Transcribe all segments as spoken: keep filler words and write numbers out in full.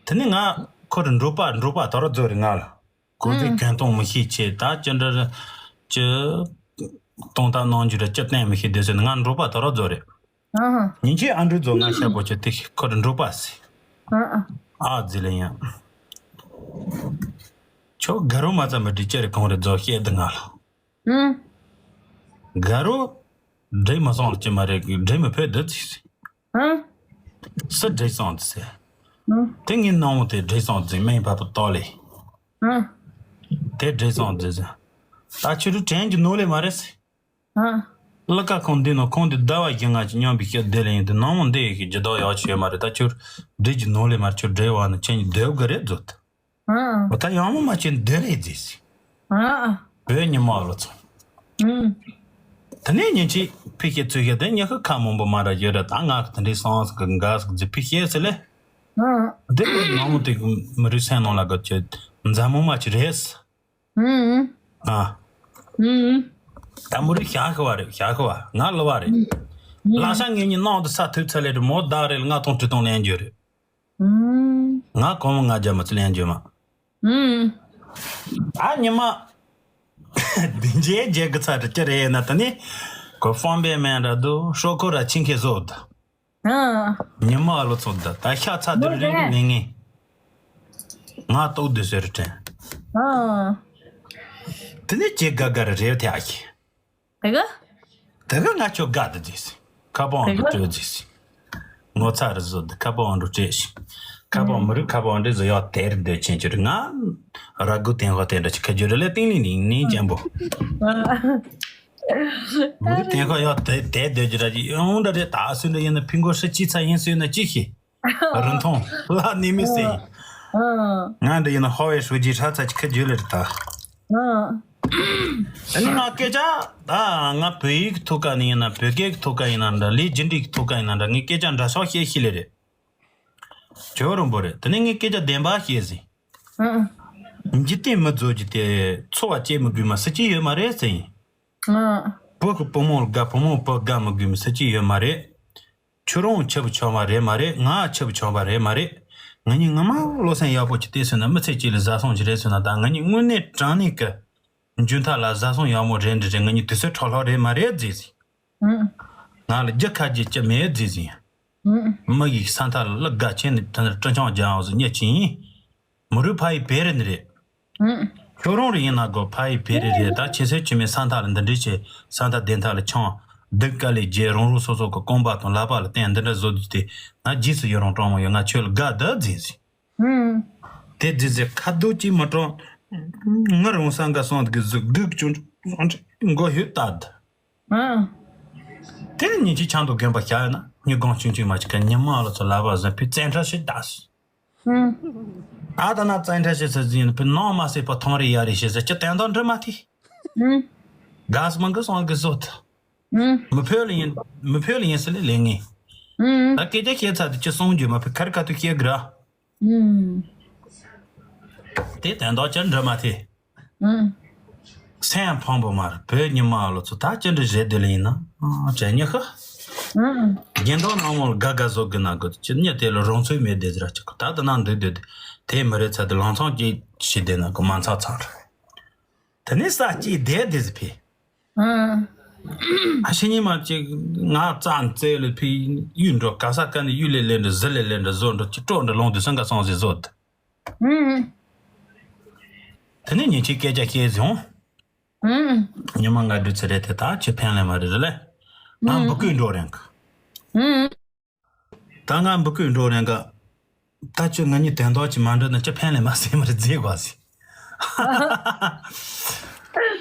དེ་ནས་ང་ཁོ་རུ་འབྲོག་པ་འབྲོག་པ་དོ་རུ་རྫོ་རེད་ང་ལ། གོ་ཚིག་གྱོན་གཏོང་མི་ཤེས་ཆེ་ད་ཅི་འདྲ་ཅི་གཏོང་ཐབས་གནང་རྒྱུ་ར་ཅི་བསྟན་མི་ཤེས་དེ་ཟེར་ནས་ང་འབྲོག་པ་དོ་རུ་རྫོ་རེད། ཨ་ཧ། ཉིན་ཁྱེད་ཨ་འབྲུག་རྫོ་ང་ཤ་པོ་ཆེ་དེ་ཁོ་རུ་འབྲོག་པ་ཟེར། ཨ་ཨ། ཨ་ཟེར་ལེ་ཡང་། ཁྱོད་དགའ་རོགས་མ་ཚ་མི་འགྲིག་ཅི་རེད་གང་རེད་རྫོ་བཤད་དུ་ང་ལ། ཨུ། དགའ་རོགས་འདྲེ་མི་སོང་ལ་ཅི་མ་རེད་འདྲེ་མི་ཕོད་འདི་ཚིག་ཟེར། ཨ། སུ་འདྲེ་སོང་འདི་ཟེར། ཨུ། དེ་ངའི་སྣང་བ་དེ་འདྲེ་སོང་འདི་ཟེར་སྨན་པ་པོ་ཏོ་ལེ། ཨ། དེ་འདྲེ་སོང་འདི་ཟེར། ད་ཁྱོད་རུ་དྲན་གྱི་ནོར་ལེ་མ་རེད་ཟེར། ཨ། ལ་ཀ་ཁོང་འདི་ནོ་ཁོང་འདི་ཟླ་བ་བཞི་ལྔ་ཅིག་མཉམ་པའི་ཤེད་བདེ་ལེ་ཡིན་དུ་ནང་མོ་འདི་ཡི་གི་ཇི་ལྟར་ཡག་ཆེ་མ་རེད་ད་ཁྱོད་འདྲེ་གྱི་ནོར་ལེ་མ་རེད་ཁྱོད་འདྲེ་བ་ནི་ཁྱེད་ཉིད་སྡོད་དགོས་རེད་བཟོ་ད། ཨ། འོ་ད་ཡང་མོ་མ་ཁྱེད་འདི་རེད་ཟེར། ཨ། བོད་ཉི་མ་ལོ་ཚོ། ཨུ། དེ་ནས་ཉིན་གཅིག་ཕི་ཤེད་ཚོས་ཤེད་དེ་ཉི་ཤུ་ཁ་མང་པོ་མ་ར་ཡོད་རེད་ད་ང་གི་དེ་འདྲའི་སང་སི་གི་འགའ་སི་གི་ཟེར་ཕི་ཤེད་ཟེར་ལེ། ཨ། འདི་ནི་ནང་མོ་དེ་གི་མི་རིགས་སེམས་ནང་ལ་གི་ཁྱོད་མཛའ་མོ་མ་ཅི་རེད། ཨུ། ཨ། ཨུ། ད་མོ་རི་ཤ་ཤི་བ་རེད་ཤ་ཤི་བ་ང་ལི་བ་རེད། ཨུ། ལ་ཤ་ངེད་གཉིས་ནང་དུ་ས་ཐུབ་ཚ་ལེ་རེད་མོ་བདག་རེད་ལྔ་སྟོང་ཁྲི་སྟོང་ལེན་རྒྱུ་རེད། ཨུ། ང་གོང་མོ་ང་རྒྱ་མི་ཚུ་ལེན་རྒྱུ་མ། ཨུ། ཨ་ཉི་མ། དེ་རྗེས་རྗེས་གི་ཚ་དྲི་ཅི་རེད་ན་ད་ནི། ཁོ་ཧྥང་པེ་མེན་ར་དུ་ཧྲོ་ཁོ་ར་ཆིང་ཁེ་བཟོ་ད། ཨ། ཉི་མ་ལོ་ཚོད་ད་ད་ཤ་ཚ་དུ་རིང་གི་ལེན་ངེས། ང་ལྟོགས་དུས་ཟེར་དྲན། ཨ། དེ་ནས་ཇེ་དགའ་དགའ་རེ་རེ་བ་དེ་ཨ་ཁྱི། དེ་ག་དེ་ག་ང་ཁྱོད་དགའ་དུ་རྫིས། ཁ་པང་དུ་སྤྲོད་རྫིས། ངོ་ཚ་རུ་བཟོ་དུ་ཁ་པང་དུ་སྤྲད་ཤིང་། ཁ་པང་མི་རིགས་ཁ་པང་འདྲེ་བཟོ་ཡག་དེར་འདོད་ཆེན་གྱི་རིགས་ང་། ར་དགུ་དེན་ཧོ་དེ་འདྲ་ཅིག་ཁ་རྒྱུ་རེ་ལས་ཏིང་ལིང་ལིང་ནིང་ཅན་པོ། མི་རིགས་དེན་ཧོ་ཡག་དེ་དེ་འདོད་ཀྱི་ར་ཅིག་ཡོང་འདྲ་རེད་ད་སུ་འདྲ་ཡིན་ན་ཕི་མགོ་ཧྲི་ཅི་ཚ་ཡིན་སུ་ཡིན་ན་ཅི་ཤེས། རིན་ཐང་ལ་ནི་མི་སེ། ང་འདི་ཡིན་ན་ཧོ་ཝེ་ཧྲུའུ་ཅི་ཧྲ་ཚ་ཅི་ཁ་རྒྱུ་ལེར་ད། ཨ་ནི་ང་སྐད་ཆ་ད་ང་བོད་ཡིག་གི་ཐོག་ཀ་ནས་ཡིན་ན་བོད་སྐད་ཀྱི་ཐོག་ཀ་ཡིན་ན་འདྲ་ལས་རྒྱུ་འབྲས་ཀྱི་ཐོག་ཀ་ཡིན་ན་འདྲ་ངས་སྐད་ཆ་འདྲ་ཤོག་བཤད་ཤེས་ལེ་རེད། ཇོ་རིན་པོ་རེད་དེ་ནས་ངས་སྐད་ཆ་བདེན་པ་བཤད་ཟིན། འཇིག་རྟེན་མི་རྫོགས་རྒྱུ་དེ་འཚོ་བ་སྐྱེལ་མི་དགོས་མ་སྲིད་ཀྱི་ཡོད་མ་རེད་ཟེར་ཡིན། བུ་གི་བུ་མོ་ལ་དགའ་བུ་མོ་བུ་དགའ་མི་དགོས་མ་སྲིད་ཀྱི་ཡོད་མ་རེད། ཁྱོད་རང་ཆེ་བུ་ཆུང་བ་རེད་མ་རེད་ང་ཆེ་བུ་ཆུང་བ་རེད་མ་རེད། ང་གཉིས་ངོ་མ་བློ་སེམས་ཡག་པོ་ཅིག་བལྟས་སོང་ན་མི་ཚེ་གཅིག་ལ་བཟའ་ཚང་ཅིག་རེད་ཟེར་ན་ད་ང་གཉིས་དངོས་གནས་དྲང་གནས་ཀྱི་འཇུན་ཐག་ལ་བཟའ་ཚང་ཡག་མོ་རེད་འདྲི་རེད་ང་གཉིས་དུས་ཚོད་འཕྲོ་བརླག་རེད་མ་རེད་རྫིས་ཟིན། ང་ལ་རྒྱུ་ཁ་རྒྱུ་ཅི་མེད་རྫིས་ཟིན། མི་ཡིས་ས་མཐའ་ལ་དགའ་ཆེན་ནི་ཐ་ན་སྤྲིན་ཆང་རྒྱག་འོང་ཟིན་ཉེ་ཆིན། མི་རུས་ཕ་ཡི་བེ་རི་ནི་རེད། ཁྱོད་རང་རེ་ཡིན་ན་གོ་ཕ་ཡི་བེ་རི་རེད་ད་ཁྱེད་ཚོས་ཁྱིམ་མི་ས་མཐའ་ལ་འདི་འདྲའི་ཆེ་ས་མཐའ་བདེ་མཐའ་ལ་ཆང་སྡུག་དཀའ་ལས་རྒྱལ་རང་རང་སོ་སོ་གི་རྐང་པ་དང་ལག་པ་ལ་བརྟེན་འདི་འདྲ་བཟོ་རྒྱུ་དེ་ང་རྗེས་སུ་ཡི་རང་སྤྲང་མོ་ཡོད་ང་ཁྱོད་ལ་དགའ་འདི་རྫིས་ཟིན། དེ་རྫིས་ཟིན་ཁ་རྡོ་གཅིག་མ་སྤྲང་ངི་རང་ས་འགའ་སོང་གི་གཟུགས་སྡུག་ཅུང་མགོ་ཡུད་ལྟ་འདི། དེ་ནི་ཉིན་གཅིག་ཆང་དུ་རྒན་པ་ཤ་ཡོད་ན་ཉི་གང་ཆུང་ཆུང་མ་ཅིག་གི་ཉི་མ་ལ་ཚོ་ལབ་པ་ཟིན་ཕི་བཙན་ཁྲ་ཞིག་བདག་སོང་། ཨ་ད་ན་བཙན་ཁྲ་ཞིག་ཟེར་ཟིན་ཕི་ནང་མ་སྲིད་པ་ཐང་རེ་ཡ་རེ་ཞིག་ཟེར་ཅི་བསྟན་དང་འདྲི་མ་ཐི། དགའ་སི་མང་གི་སོང་གི་བཟོ་ཐི། མི་ཕོད་ལ་ཡིན་མི་ཕོད་ལ་ཡིན་སི་ལེ་ལེ་ངེ། ད་སྐད་ཆ་བཤད་ཚར་དུ་ཅི་གསུང་རྒྱུ་མ་ཕི་ཁར་ཁ་ཐུག་བཤད་གི་ར། ཨུམ། དེ་དོན་དག་ཅི་འདྲ་མ་ཐེ། ཨུམ། སེམས་ཕམ་པོ་མ་རེད་བོད་ཉི་མ་ལོ་ཚོ་ད་ཅི་འདྲ་བཞེས་བསྡད་ལེ་ཡིན་ན་ཨ་བྱས་ཉི་ཤུ། ཨུམ། རྒན་དོག་ནང་མོ་ལ་དགའ་དགའ་བཟོ་གི་ན་གི་ཅི་ཉི་དེ་ལ་རང་ཚོད་མེད་བསྡད་ཟེར་ཅི་གི་ད་དུ་ན་འདུག་བསྡད་དེ་མི་རེད་ཚ་དེ་ལང་ཚང་སྐྱེ་ཞིག་བསྡད་ན་གི་མ་ཚ་ཚ་རེད། དེ་ནས་ས་སྐྱེས་བསྡད་བསྡད་ཟེར་ཕེ། ཨ། ཨ་ཤི་ཉི་མ་ཅིག་ང་རྩ་རྩེ་ལ་ཕི་གཡུལ་འགྲོ་ག་ས་ག་ནས་གཡུལ་ལས་ལེན་འདྲ་ཟི་ལས་ལེན་འདྲ་བཟོ་འདྲ་ཅི་སྤྲོ་འདྲ་ལོང་དུས་སང་ག་སོང་ཟེར་བཟོ་དེ། ཨུམ། དེ་ནས་ཉིན་གཅིག་སྐད་ཆ་བཤད་ཟིན་འོང་། ཨུམ། ཉི་མ་ང་འདྲི་ཚེ་རེད་དེ་ད་ཅི་ཕན་ལས་མ་རེད་རེད་ལེ། ང་ཨུམ་འབུ་ཀུན་འགྲོ་རེད་གི། ཨུམ། ད་ང་འབུ་ཀུན་འགྲོ་རེད་གི། ད་ཅི་ང་གཉིས་དོན་དག་ཅི་མ་འགྲོ་ན་ཅི་ཕན་ལས་མ་ཟེར་མ་རེད་རྫིག་གོ་ཟིན།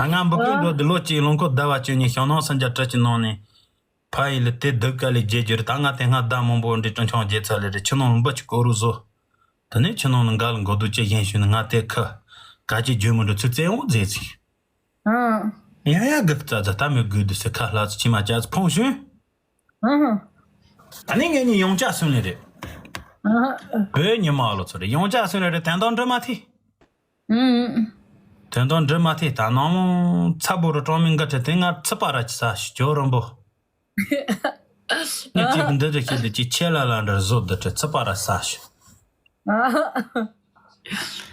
ང་འབུ་ཀུན་འགྲོ་དུ་ལོ་གཅིག་ལོ་འཁོར་ཟླ་བ་བཅུ་གཉིས་ཞང་ནང་སུམ་བརྒྱ་དྲུག་ཅུ་ནང་ནས། ཕ་ཡི་ལི་དེ་སྡུག་དཀའ་ལས་བརྗེད་རྒྱུ་རེད་ད་ང་དེ་སྔ་ཟླ་མང་པོ་འདྲི་སྤྲིན་ཆང་བརྗེད་ཚར་ལེ་རེད་ཁྱི་ནང་ལ་འབུ་ཅིག་བསྐོར་རུ་བཟོ། དེ་ནས་ཁྱི་ནང་ལ་འགའ་ལ་མགོ་སྡུག་ཅི་བཞིན་ཞུས་ནས་ང་དེ་ཁ། ག་ཅི་རྒྱུ་མི་འགྲོ་ཚུལ་བཙན་འོག་མཛད་ཚིག་ཨང་། ཡ་ཡ་གི་ཙ་ཙ་ད་མི་དགོས་འདུག་ཟེར་ཁ་ལྷ་ཚོ་ཕྱི་མ་བཅའ་ཚོ་ཕོངས་ཞུན། ཨང་། ད་ནི་ངེད་གཉིས་ཡོང་ཅག་སོང་ལེ་རེད། ཨང་། བོད་ཉི་མ་ལོ་ཚོ་རེད་ཡོང་ཅག་སོང་ལེ་རེད་དན་དང་འདྲི་མ་ཐི། ཨང་། དན་དང་འདྲི་མ་ཐི་ད་ནང་མོ་ཚ་བོ་རུ་གྲོང་མི་འགའ་ཁྲིད་དེ་ང་ཚི་པ་ར་ཅི་ས་ཞིག་ཇོ་རིན་པོ། ངས་ཅིག་འདི་འདྲ་བཤད་དེ་ཅིག་ཆེ་ལ་ལ་འདྲ་བཟོ་འདི་འདྲ་ཚི་པ་ར་ས་ཞིག་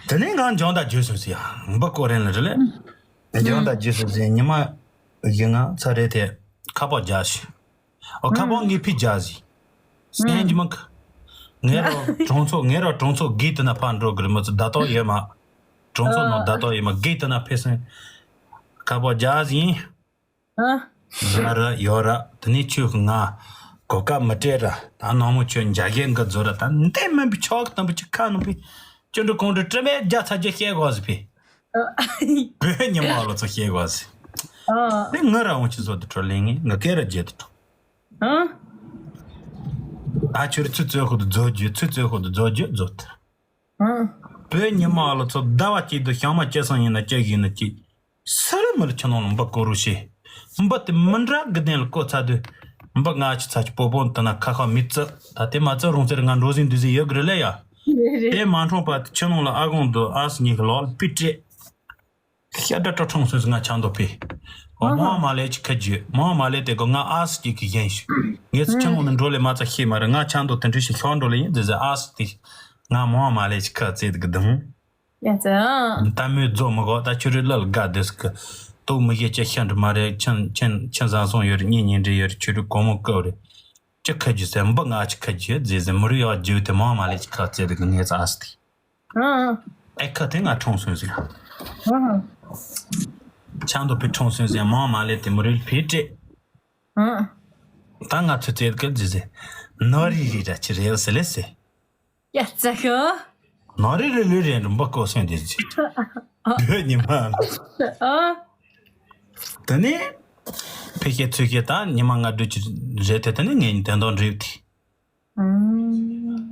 དེ་ནས་ང་འཇང་ད་རྒྱུ་སོང་ཟེར་ཡ་འབུ་ཀོ་རེན་ལ་རེད་ལེ། འཇང་ད་རྒྱུ་སོང་ཟེར་ཉི་མ་བཞི་ལྔ་ཚར་རེད་དེ་ཁ་པར་རྒྱག་ཞིག་ཨོ་ཁ་པར་ངས་ཕི་རྒྱག་ཟིག་སྙན་གྱི་མི་ཁ། ངས་རོ་གྲོང་ཚོ་ངས་རོ་གྲོང་ཚོ་གི་དེ་ན་ཕར་འགྲོ་གི་རེད་མི་ཚོ་བརྡ་ཏོག་ཡོད་མ། གྲོང་ཚོ་ནང་བརྡ་ཏོག་ཡོད་མ་གི་དེ་ན་ཕེབས་སོང་། ཁ་པར་རྒྱག་ཟིན། ཨ། ཡོད་ར་ཡོད་ར་དེ་ནས་ཁྱོད་ཀྱི་ང་གོ་སྐབས་མི་སྤྲད་ར་ད་ནང་མོ་ཁྱོད་འཇའ་གས་འགའ་རྫོ་ར་ད་འདི་མིན་པའི་ཆོག་གི་དམ་པོ་ཅིག་ཁ་ནང་པའི་ཅོ་འདྲི་གོང་འདྲི་དྲི་མེད་རྒྱ་ཚ་རྒྱ་བཤད་དགོས་ཟིག་པས། བོད་ཉི་མ་ལོ་ཚོ་བཤད་དགོས་ཟིག་ཨ། དེ་ང་ར་འོང་ཆི་བཟོ་དུ་འཕྲོ་ལེན་ངེས་ང་སྐད་ར་བརྗེད་དུ་འཕྲོ། ཨ། ད་ཁྱོད་ཚུ་བཙོས་ཁོ་དུ་རྫོ་རྒྱུ་ཚུ་བཙོས་ཁོ་དུ་རྫོ་རྒྱུ་རྫོ་དུ། ཨ། བོད་ཉི་མ་ལོ་ཚོ་ཟླ་བ་གཅིག་ཏུ་ཤང་མ་ཅི་སང་ཡིན་ན་ཅི་ཡིན་ན་ཅི། སུ་རེ་མི་རེ་ཁྱི་ནང་ལ་འབུ་བསྐོ་རོགས་བྱེད། འབུ་དེ་མི་འདྲ་གི་གདན་ལ་བསྐོ་ཚར་དུས། འབུ་ང་ཆི་ཚ་ཆི་པོ་པོ་འདི་ན་ཁ་ཁ་མི་བརྩི། ད་དེ་མ་བརྩི་རུང་ཟེར་ང་འགྲོ་ཟིན་འདུག་ཟིན་ཡོད་གི་རེད་ལེ་ཡ། རེད་རེད། དེ་མ་འཁྲུངས་པ་དེ་ཁྱི་ནང་ལ་ཨ་ཁུང་དུ་ཨ་སི་གཉིས་ཀྱི་ལོག་ལ་པི་སྤྲད། ཤ་འདྲ་སྤྲོ་འཁྲུངས་སོང་ཟིན་ང་ཆང་དོ་པི། འོ་ཨ་མོ་ཧ། མ་ལས་ཅི་ཁ་རྒྱུ་མོ་ཧ་མ་ལས་དེ་གོ་ང་ཨ་སི་གཅིག་གི་གཞན་ཞིག་ངས་སི་ཁྱི་ནང་ནས་འགྲོ་ལེ་མ་ཚ་ཤེས་མ་རེད། ང་ཆང་དོ་དེ་འདྲ་ཞིག་ཤོག་འགྲོ་ལེ་ཡིན་ཟེར་ཟེར་ཨ་སི་དེ། ང་མོ་ཧ་མ་ལས་ཅི་ཁ་བརྩེ་དེ་གི་དུང་། ཡ་ཙི་ཨ། ལྟ་མོས་རྫོགས་མི་གོ་ད་ཁྱོད་རི་ལ་ལ་དགའ་བདེ་སི་གི། ལྟོགས་མི་ཤེས་ཅི་ཤ་འདྲི་མ་རེད། ཁྱིམ་ཁྱིམ་ཁྱིམ་བཟང་སོང་ཡོད་རེད། གཉེན་ཉེ་འབྲེལ་ཡོད་རེད། ཁྱོད་རི་གོ་མོ་བཀབ་རེད། ཅི་ཁ་རྒྱུ་ཟེར་འབུ་ང་ཅི་ཁ་རྒྱུ་ཟེར་ཟེར་མི་རུ་ཡག་རྒྱུ་དེ་མོ་མ་ལས་ཅི་ཁ་བརྩེ་དེ་གི་ངས་ཙ་ཨ་སི་དེ། ཨ། ཨེ་ཁ་དེ་ང་འཁྲུངས་སོང་ཟིག་ཨ། ཆང་དོ་པི་འཁྲུངས་སོང་ཟིག་མོ་མ་ལས་དེ་མི་རུ་ཕི་སྤྲད། ཨ། ད་ང་ཚོ་བརྩེ་དེ་གི་ཟེར་ཟེར། ནོ་རི་རི་ར་ཅི་རེད་ཟེར་ལེ་ཟེར། ཡ་ཙི་ཤོ། ནོ་རི་རི་ལུས་རེད་འགྲོ་འབུ་བསྐོ་སོང་དེ་ཅི། བོད་ཉི་མ་ལ། ཨ། དེ་ནས་ཕལ་སྐད་ཚུལ་སྐད་ད་ཉི་མ་ལྔ་བདོ་ཅི་རེད་དེ་དེ་ནས་ངས་དོན་དག་འགྲིག་དེ། ཨུམ།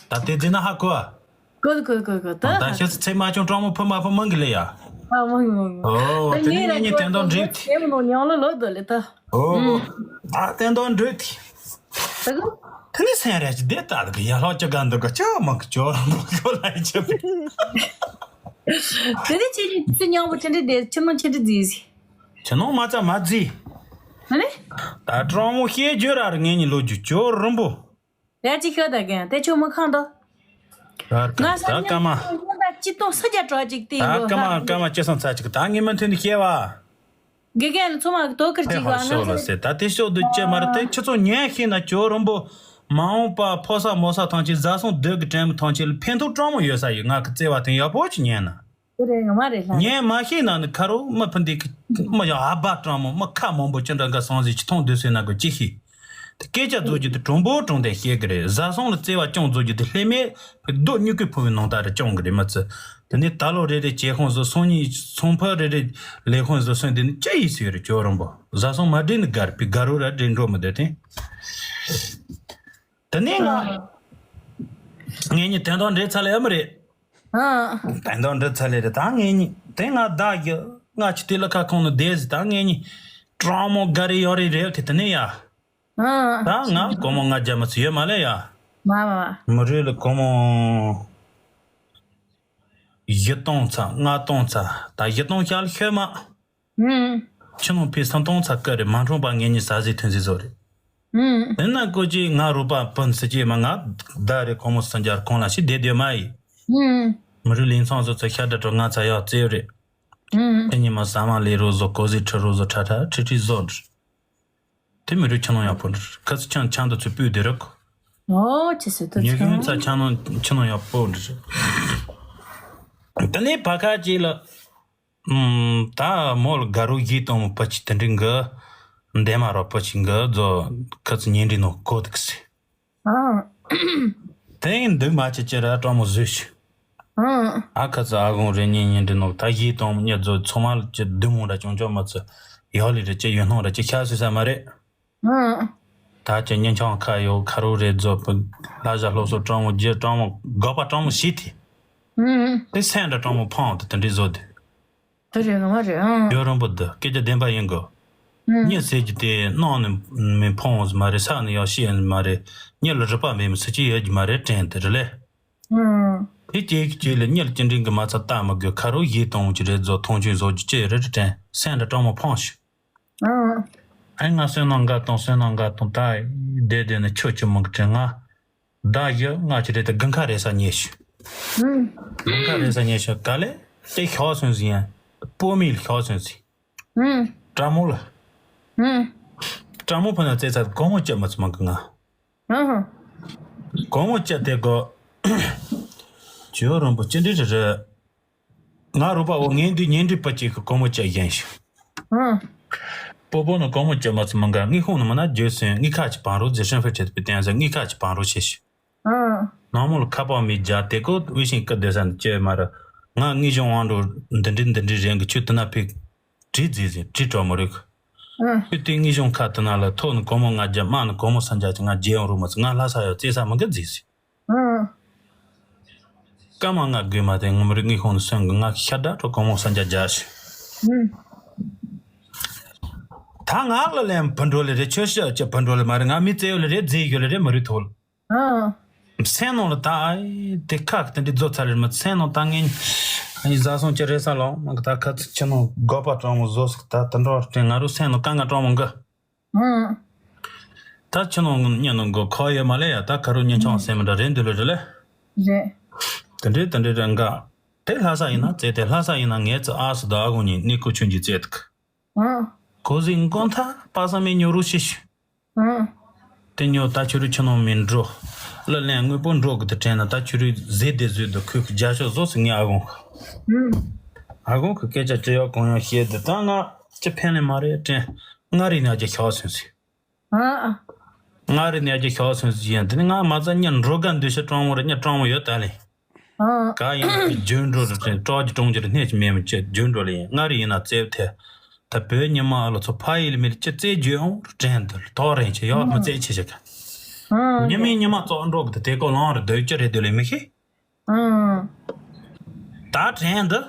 ད་དེ་དེ་ན་ཧ་གོ་ཨ། གོ་གོ་གོ་གོ་ད་ད་ཧ་ཤེས་ཚེ་མ་བྱུང་སྤྲང་མོ་ཕུ་མ་ཕུ་མང་གི་ལེ་ཡ། ཨ་མང་གི་མང་གི། ཨོ་ད་དེ་ནས་ངས་ངས་དོན་དག་འགྲིག་དེ། ངས་མི་ནོ་ཉང་ལོ་ལོ་དོ་ལེ་ད། ཨོ། ཨུམ། ད་དོན་དག་འགྲིག་དེ། ད་གོ། དེ་ནས་སེམས་ར་ཅིག་བདེ་ད་གི་ཡ་ལྷག་ཅི་ག་འདུག་ག་ཅི་མང་གི་ཅོ་མང་གི་ལ་ཅི་བི། དེ་ནས་ཁྱེད་ཀྱི་ཚེ་ཉང་པོ་ཁྱེད་འདྲི་བདེ་ཁྱེད་ནང་ཁྱེད་འདྲི་རྫིས། ཁྱེད་ནང་མ་ཚ་མ་རྫིས། ཨ་ནི། ད་སྤྲང་མོ་ཤེས་རྒྱུ་ར་ར་ངེད་གཉིས་ལོ་རྒྱུ་ཅོ་རིན་པོ། ར་ཅིག་ཤོད་ད་གན་དེ་ཆོ་མི་ཁང་དོ། ད་ཀ་ང་ས་ད་ཉང་ཀ་མ། པོ་ཉང་ད་ཅི་ཏོང་ས་རྒྱ་གྲོགས་ཅིག་དེ་ད་ཡོད་ཀ་མ་ཧ་ཀ་མ་ཅི་སང་ཚ་ཅིག་ད་ངེད་མི་མཐུན་ནི་ཤེས་བ། དགེ་རྒན་ཚོ་མ་གི་དོ་ཁུར་ཅིག་ཕེ་ཧ་ཤོག་ལ་ཟེར། ད་དེ་ཤོག་དུ་ཅི་མ་རེད། དེ་ཁྱི་ཚོ་ཉན་ཤེས་ན་ཇོ་རིན་པོ། མ་འོངས་པ་ཕོ་ས་མོ་ས་ཐང་ཆེན་བཟའ་སོང་སྡོད་གི་དྲན་མི་ཐང་ཆེན་ལ་ཕན་ཐོགས་སྤྲང་མོ་ཡོད་ས་ཡོད། ང་གི་བརྩེ་བ་དེ་ཡག་པོ་ཅིག་ཉན་ན། དེ་རེད་ངོ་མ་རེད་ལྷ། ཉན་མ་ཤེས་ན་ནི་ཁ་རོ་མི་ཕུན་འདི་གི་མི་ཡག་ཨ་བ་སྤྲང་མོ་མི་ཁ་མང་པོ་ཅི་འདྲ་འགའ་སོང་ཟིག་ཅི་མཐོང་སྡོད་སོང་ན་གི་ཅི་ཤེས། དེ་སྐད་ཆ་རྫོགས་རྒྱུ་དེ་གྲུང་པོ་གྲུང་དེ་བཤད་གི་རེད། བཟའ་སོང་ལ་བརྩེ་བ་སྐྱོང་རྫོགས་རྒྱུ་དེ་ལྷད་མེད་ཕུ་རྡོ་སྨྱུ་གུ་ཕུ་བའི་ནང་ལྟར་རེ་སྐྱོང་གི་རེད་མི་ཚེ། དེ་ནས་ད་ལོ་རེ་རེ་ཇེ་ཧོང་ཟོ་སོང་ཉིན་སོང་ཕ་རེ་རེ་ལེ་ཧོང་ཟོ་སོང་དེ་ནི་ཅི་ཡིས་ཟེར་རེ་ཇོ་རོང་པོ་བཟའ་སོང་མ་འདྲེས་ནི་དགར་པི་དགའ་རོ་ར་འདྲེས་འགྲོ་མི་འདོད་དེ། དེ་ནས་ང་ངེད་གཉིས་དོན་དག་འདྲེས་ཚར་ལེ་ཡ་མི་རེད། དོན་དག་འདྲེས་ཚར་ལེ་རེད། ད་ངེད་གཉིས་དེ་ང་བདག་གི་ང་ཆི་དེ་ལ་ཁ་ཁོང་ནི་བསྡད་ཟི། ད་ངེད་གཉིས་སྤྲང་མོ་དགའ་རེ་ཡོང་རེ་རེད་དེ་དེ་ནས་ཡ། ད་ང་སྒོར་མོ་ལྔ་བརྒྱ་མ་ཚུད་ཡོད་མ་ལེ་ཡ། མ་མ་མ། མི་རུས་ལ་སྒོར་མོ་བཞི་སྟོང་ཚ་ལྔ་སྟོང་ཚ་ད་བཞི་སྟོང་ཤར་ལ་ཤོད་མ། ཁྱི་ནང་ཕི་སུམ་སྟོང་ཚ་ཀ་རེ་མ་འཁྲུངས་པ་ངེད་གཉིས་ཟ་ཟི་ཐོན་ཟི་བཟོ་རེད། དེ་ན་ཀོ་ཅི་ང་རུ་པ་ཕུན་སི་ཅི་མ་ང་ད་རེ་སྒོར་མོ་སུམ་བརྒྱ་ཁོང་ལ་ཞིག་བསྡད་སྡོད་མ་ཡི། མི་རུས་ལིང་ཚང་བཟོ་ཚ་ཤར་ད་གྲོ་ང་ཚ་ཡག་བཙེ་རེད། ཁྱི་གཉིས་མ་ཟ་མ་ལས་རོ་བཟོ་གོ་ཟི་ཁྲི་རོ་བཟོ་ཁྲ་ཁྲ་ཁྲི་ཁྲི་བཟོ་འདྲ། དེ་མི་རུས་ཁྱི་ནང་ཡག་པོ་འདྲ། ཁ་ཚི་ཆང་ཆང་དུ་ཚུད་སྤུས་དེ་རག་ཨོ་ཅི་ཟེར་དུ་ཉོ་ཆང་གིན་ཚ་ཆང་ནང་ཁྱི་ནང་ཡག་པོ་འདྲ། དེ་ནས་བ་ཁ་ཅིག་ལ། ཨུམ། ད་མོ་ལ་དགའ་རོགས་བཞི་སྟོང་མོ་པ་ཅི་དེ་འདྲི་འགི། འདས་མ་རོགས་པ་ཅི་འགི་རྫོ་ཁ་ཚི་ཉིན་འདྲི་ནོ་གོ་དུག་སི། ཨང་། དེ་ཡིན་འདུག་མ་ཅི་ཅི་ར་སྤྲང་མོ་བཟོས་ཤི། ཨང་། ཨ་ཁ་ཚི་ཨ་གོང་རེ་གཉིས་ཉིན་འདྲི་ནོ་ད་བཞི་སྟོང་མོ་ཉི་རྫོ་ཚོ་མ་ལ་ཅི་བདུན་མོ་ར་ཅུང་ཅོ་མ་ཚི། ཡོ་ལི་ར་ཅི་ཡོད་སྣང་ར་ཅི་ཤ་སུ་ས་མ་རེད། ཨང་། ད་ཅི་ཉིན་ཆང་ཁ་ཡོ་ཁ་རོ་རེ་རྫོ་པུ། ལ་ཞ་ལྷོ་སོ་སྤྲང་མོ་རྗེ་སྤྲང་མོ་དགོ་པ་སྤྲང་མོ་ཞི་དེ། ཨང་། དེ་སེང་འདྲ་སྤྲང་མོ་ཕང་དེ་དེ་འདྲི་བཟོ་དེ། དེ་རེད་ང་མ་རེད་ཨང་། ཡོ་རོང་པོ་འདི་སྐད་ཆ་བདེན་པ་ཡིན་གོ། ཨང་། མྱི་ཟེར་གྱི་དེ་སྣང་ནས་མི་ཕོངས་མ་རེད། ས་ནས་ཡང་ཤི་ཡིན་མ་རེད། མྱི་ལ་རུས་པ་མེད་མི་སུ་གཅིག་ཡོད་ཀྱི་མ་རེད་དྲན་དེ་རེད་ལེ། ཨང་། དེ་སྐྱེས་ཀྱི་སྐྱེས་ལ་མྱི་ལ་ཅི་འདྲིན་གི་མ་ཚ་ལྟ་མི་དགོས། ཁ་རོག་ཡིད་གཏོང་གི་རེད་བཟོ་མཐོང་ཆུང་བཟོ་རྒྱུ་ཅི་ཡོད་རེད་དྲན། སེང་འདྲ་སྤྲང་མོ་ཕོངས་ཤི། ཨང་། ཨེ་ང་བསོད་ནམས་འགའ་དང་བསོད་ནམས་འགའ་དང་ད་བསྡད་བསྡད་ནས་ཆོས་ཅི་མང་གི་དྲན། ང་ཟླ་བཞི་ལྔ་ཅི་རེད་དེ་དགུན་ཁ་རེད་ས་ཉེ་ཤི། ཨུམ། དགུན་ཁ་རེད་ས་ཉེ་ཤི་ག་ལེ་དེ་ཤོག་སོང་ཟིན་ཡང་སྤོ་མི་ལ་ཤོག་སོང་ཟིན། ཨུམ། ཀྲ་མོ་ལ། ཨུམ། ཀྲ་མོ་ཕ་ན་བཙལ་ཚར་གོང་མོ་ཅི་མ་ཚོ་མང་གི་ང་། ཨུམ། གོང་མོ་ཅི་དེ་གོ་ཇོ་རོན་པོ་ཅི་འདྲི་རེ་རེ། ང་རུ་པ་འོ་ངས་འདི་ཉན་འདྲི་པ་ཅིག་གི་གོང་མོ་ཅི་ཡན་ཞིག་ཨུམ། སྤོ་པོ་ནི་གོང་མོ་ཅི་མ་ཚོ་མང་ག་ངའི་ཁོང་ནི་མ་ན་ཇོ་སོན་ངའི་ཁ་ཅི་བང་རོ་ཛི་ཧྲན་ཧྥེ་ཁྲེད་པའི་སྟེང་ཟེར་ངའི་ཁ་ཅི་བང་རོ་ཆེ་ཞིག་ཨང་། ནང་མོ་ལ་ཁ་པར་མི་རྒྱ་དེ་ཀོ་ཝི་ཤིང་ཀི་སྡོད་ས་ནས་ཅི་མ་ར། ང་དངོས་བྱུང་དབང་འགྲོ་འདི་འདྲི་འདི་འདྲི་རེད་གི་ཁྱོད་དེ་ན་ཕིག་བྲིས་རྫིས་ཟིན་བྲིས་གྲོགས་མོ་རིག་ཨང་། ཁྱོད་དེ་དངོས་བྱུང་ཁ་དེ་ན་ལ་ཐོག་ནས་གོང་མོ་ང་རྒྱ་དམག་ནས་གོང་མོ་ས་འཇག་ཅིག་ང་རྒྱལ་ཡོང་རུ་མ་ཚོ་ང་ལྷ་ས་ཡོད་བཙས་ས་མི་འགི་རྫིས་ཟིན། ཨང་། ཀ་མ་ང་དགོས་མ་དེ་ངོ་མ་རིག་དངོས་བྱུང་ནས་སོན་གི་ང་ཤ་དྲག་གྲོགས་གོང་མོ་ས་འཇག་རྒྱ་ཞིག་ཨང་། ད་ང་ལ་ལན་བུ་འགྲོ་ལེ་རེད་ཆོས་ཤ་ཅི་བུ་འགྲོ་ལེ་མ་རེད་ང་མི་བཙལ་ཡོད་ལེ་རེད་རྫིས་ཡོད་ལེ་རེད་མ་རེད་ཐོལ། ཨང་། སེམས་ནང་ལ་ད་ཨེ་དེ་ཁ་གི་དེ་འདྲའི་རྫོབ་ཚར་རེད་མ་སེམས་ནང་ད་ངས་ཨེ་བཟའ་སོང་ཅི་རེད་ས་ལོ་མ་གི་ད་ཁ་ཚིག་ཆུ་ནང་དགོས་པ་སྤྲང་མོ་བཟོ་སོགས་ད་དུད་འགྲོ་དྲན་ང་རུ་སེམས་ནང་དཀའ་ངལ་སྤྲང་མོ་འགི་ཨང་། ད་ཆུ་ནང་གཉིད་ནང་དགོས་ཁོ་ཡོད་མ་ལེ་ཡ་ད་ཁ་རུ་གཉིད་ཆང་སེམས་མི་འདྲ་རེད་འདི་ལོ་རེད་ལེ། རེད། དེ་འདྲའི་དེ་འདྲའི་རེད་འགའ། དེ་ལྷ་ས་ཡིན་ན་བཙལ་དེ་ལྷ་ས་ཡིན་ན་ངས་ཚེ་ཨ་སི་ད་ཨ་གོང་གཉིས་གནས་སྐོར་ཆུན་གྱིས་བཙལ་ཐུག་ཨང་། གོ་ཟིག་མགོ་མཐའ་པ་སངས་མི་ཉོ་རུ་ཤི་ཤི། ཨང་། དེ་ཉོ་ད་ཆུ་རུ་ཆུ་ནང་མི་འགྲོ། གླུ་ལེན་དངོས་པོ་འགྲོ་གི་དུ་དྲན་ན་ད་ཆུ་རུ་ཟེ་དེ་ཟོས་དུ་ཁོས་རྒྱ་ཤོག་བཟོ་སི་ངའི་ཨ་གོང་། ཨང་། ཨ་གོང་གི་སྐད་ཆ་ཅི་ཡོད་གང་ཡོད་བཤད་དུ་ད་ང་ཅི་ཕན་ལེ་མ་རེད་དྲན། ང་རི་ནས་ཀྱི་ཤོག་སོང་སི། ཨང་། ང་རི་ནས་ཀྱི་ཤོག་སོང་སི་ཡིན་དེ་ནི་ང་མ་ཚ་ཉ་འགྲོ་ག་འདུ་ཤ་སྤྲང་མོ་རེད་ཉ་སྤྲང་མོ་ཡོད་ད་ལེ། ཨང་། ག་ཡིན་ན་རྒྱུན་འགྲོ་རུ་དྲན་གྲོགས་ཀྱི་གྲོང་ཁྱེར་སྣེ་གཅིག་མེད་མི་ཅི་རྒྱུན་འགྲོ་ལ་ཡིན་སྔར་ཡིན་ན་བཙལ་ཐལ། ད་བོད་ཉི་མ་ཨ་ལོ་ཚོ་ཕ་ཡིལ་མིལ་ཅི་བཙལ་རྒྱུ་ཡོང་རུ་དྲན་འདུག་ཐོག་རེན་ཆེ་ཡོད་མི་བཙལ་ཆེ་ཞིག་ཨང་། ཉི་མའི་ཉི་མ་ཙོག་འགྲོ་གི་དེ་དེ་ཀོ་ལང་རུ་སྡོད་ཀྱི་རེད་འདུག་ལེ་མི་ཤེས། ཨང་། ད་དྲན་འདུག་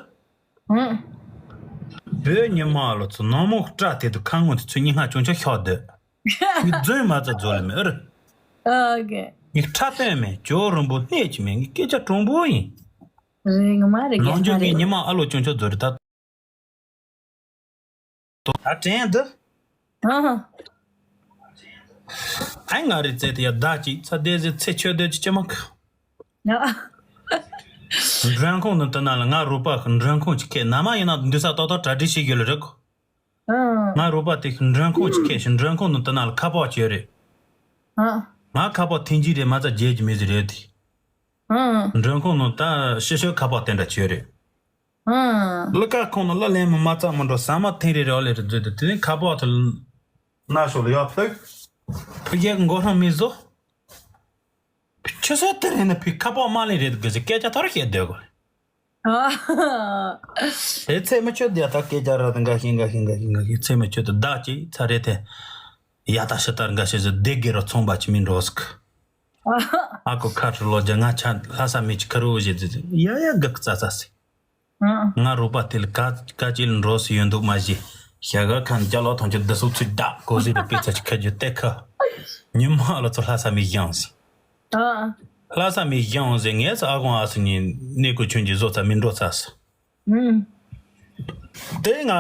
ཨང་། བོད་ཉི་མ་ཨ་ལོ་ཚོ་ནང་མོ་སྐྲ་དེ་དུ་ཁ་ངོ་དེ་ཚོ་སྙིང་ཧ་ཅུང་ཆ་ཤོག་སྡོད། མིག་རྫུན་མ་རྩ་རྫོ་ལེ་མི་ཨུར། ཨོ་ཀེ། མིག་ཁྲ་སྟོན་མེད་ཇོ་རིན་པོ་གནས་ཀྱི་མེད་ངའི་སྐད་ཆ་དྲང་པོ་ཡིན། རེད་ངོ་མ་རེད་ནང་རྒྱུ་ངའི་ཉི་མ་ཨ་ལོ་ཅུང་ཆོག་རྫོ་རེད་ད། ད་དྲན་འདི། ཨ་ཧ། ཨ་ང་རེ་བཙལ་ཏེ་ཡ་བདག་ཅིག་ཚ་བསྡད་ཟེར་ཚེ་ཆོས་སྡོད་ཀྱི་ཅི་མ་ཁ། ཡ། མགྲོན་ཁང་ནང་དུ་ན་ལ་ང་རོགས་པ་གི་མགྲོན་ཁང་ཅིག་ཁེལ་ན་མ་ཡིན་ན་འདུག་ས་ཏོག་ཏོག་གྲ་སྒྲིག་བྱེད་རྒྱུ་ལ་རེད་གོ། ཨང་། ང་རོགས་པ་དེ་གི་མགྲོན་ཁང་ཅིག་ཁེལ་ཞིང་མགྲོན་ཁང་ནང་དུ་ན་ལ་ཁ་པར་བྱས་རེད། ཨང་། ང་ཁ་པར་ཐེན་གྱི་རེད་མ་རྩ་རྒྱལ་གྱི་མི་ཟིག་རེད་དེ། ཨང་། མགྲོན་ཁང་ནང་ད་ཤི་ཤོས་ཁ་པར་དེ་འདྲ་བྱས་རེད། ཨང་། གླུ་ཁ་ཁང་ནང་གླུ་ལེན་མི་མ་རྩ་མི་འགྲོ་ཟ་མ་ཐེན་རེ་རེ་ཨོ་ལེ་རེ་བཟོས་དུ་དེ་ནས་ཁ་པར་དུ་ན་ཤོ་ལ་ཡོད་ཕུག་ཕུག་ཡག་མགོ་ཧྲང་མི་བཟོ། ཆུ་ཚོད་དེ་རིང་ནས་ཕུག་ཁ་པར་མ་ལེན་རེད་དགོས་ཟེར་སྐད་ཆ་ཐོར་བཤད་སྡོད་དགོས། དེ་ཚེ་མི་ཆོད་དེ་ད་སྐད་ཆ་ར་དང་འགའ་ཤེས་འགའ་ཤེས་འགའ་ཤེས་འགའ་ཤེས་ཚེ་མི་ཆོད་དེ་བདག་ཅིག་ཚ་རེད་དེ། ཡ་ད་ཤི་ད་འགའ་ཤེས་ཟེར་བདེ་དགེ་རུ་ཚོང་པ་ཅི་མིན་འགྲོ་ཟིག་ཨ་ཁུ་ཁ་ཁྲི་ལོ་རྒྱ་ང་ཆ་ལྷ་ས་མི་ཅི་ཁ་རུ་བཞེས་ཟེར་ཡ་ཡ་གག་ཙ་ཙ་ཟིག་ང་རོགས་པ་དེ་ལ་ཀ་ཀ་ཅི་ལ་འགྲོ་སི་ཡོད་འདུག་མ་གཞི་ཞྭ་ག་ཁ་ནས་སྐྱ་ལོ་ཐང་ཆུ་བདུད་སོགས་ཚུར་བདག་གོ་སི་རུ་པི་ཚ་ཅི་ཁ་རྒྱུ་ཏེ་ཁ་ཉི་མ་ལ་ཚོ་ལྷ་ས་མི་བཞེངས་སི། ཨ། ལྷ་ས་མི་གཞན་འོང་ཟེར་ངས་ས་ཨ་ཁོང་ཨ་སི་ཉིན་གནས་སྐོར་ཆུན་གྱི་བཟོ་ཚ་མི་འགྲོ་ཚ་སི། ཨུམ། དེ་ང་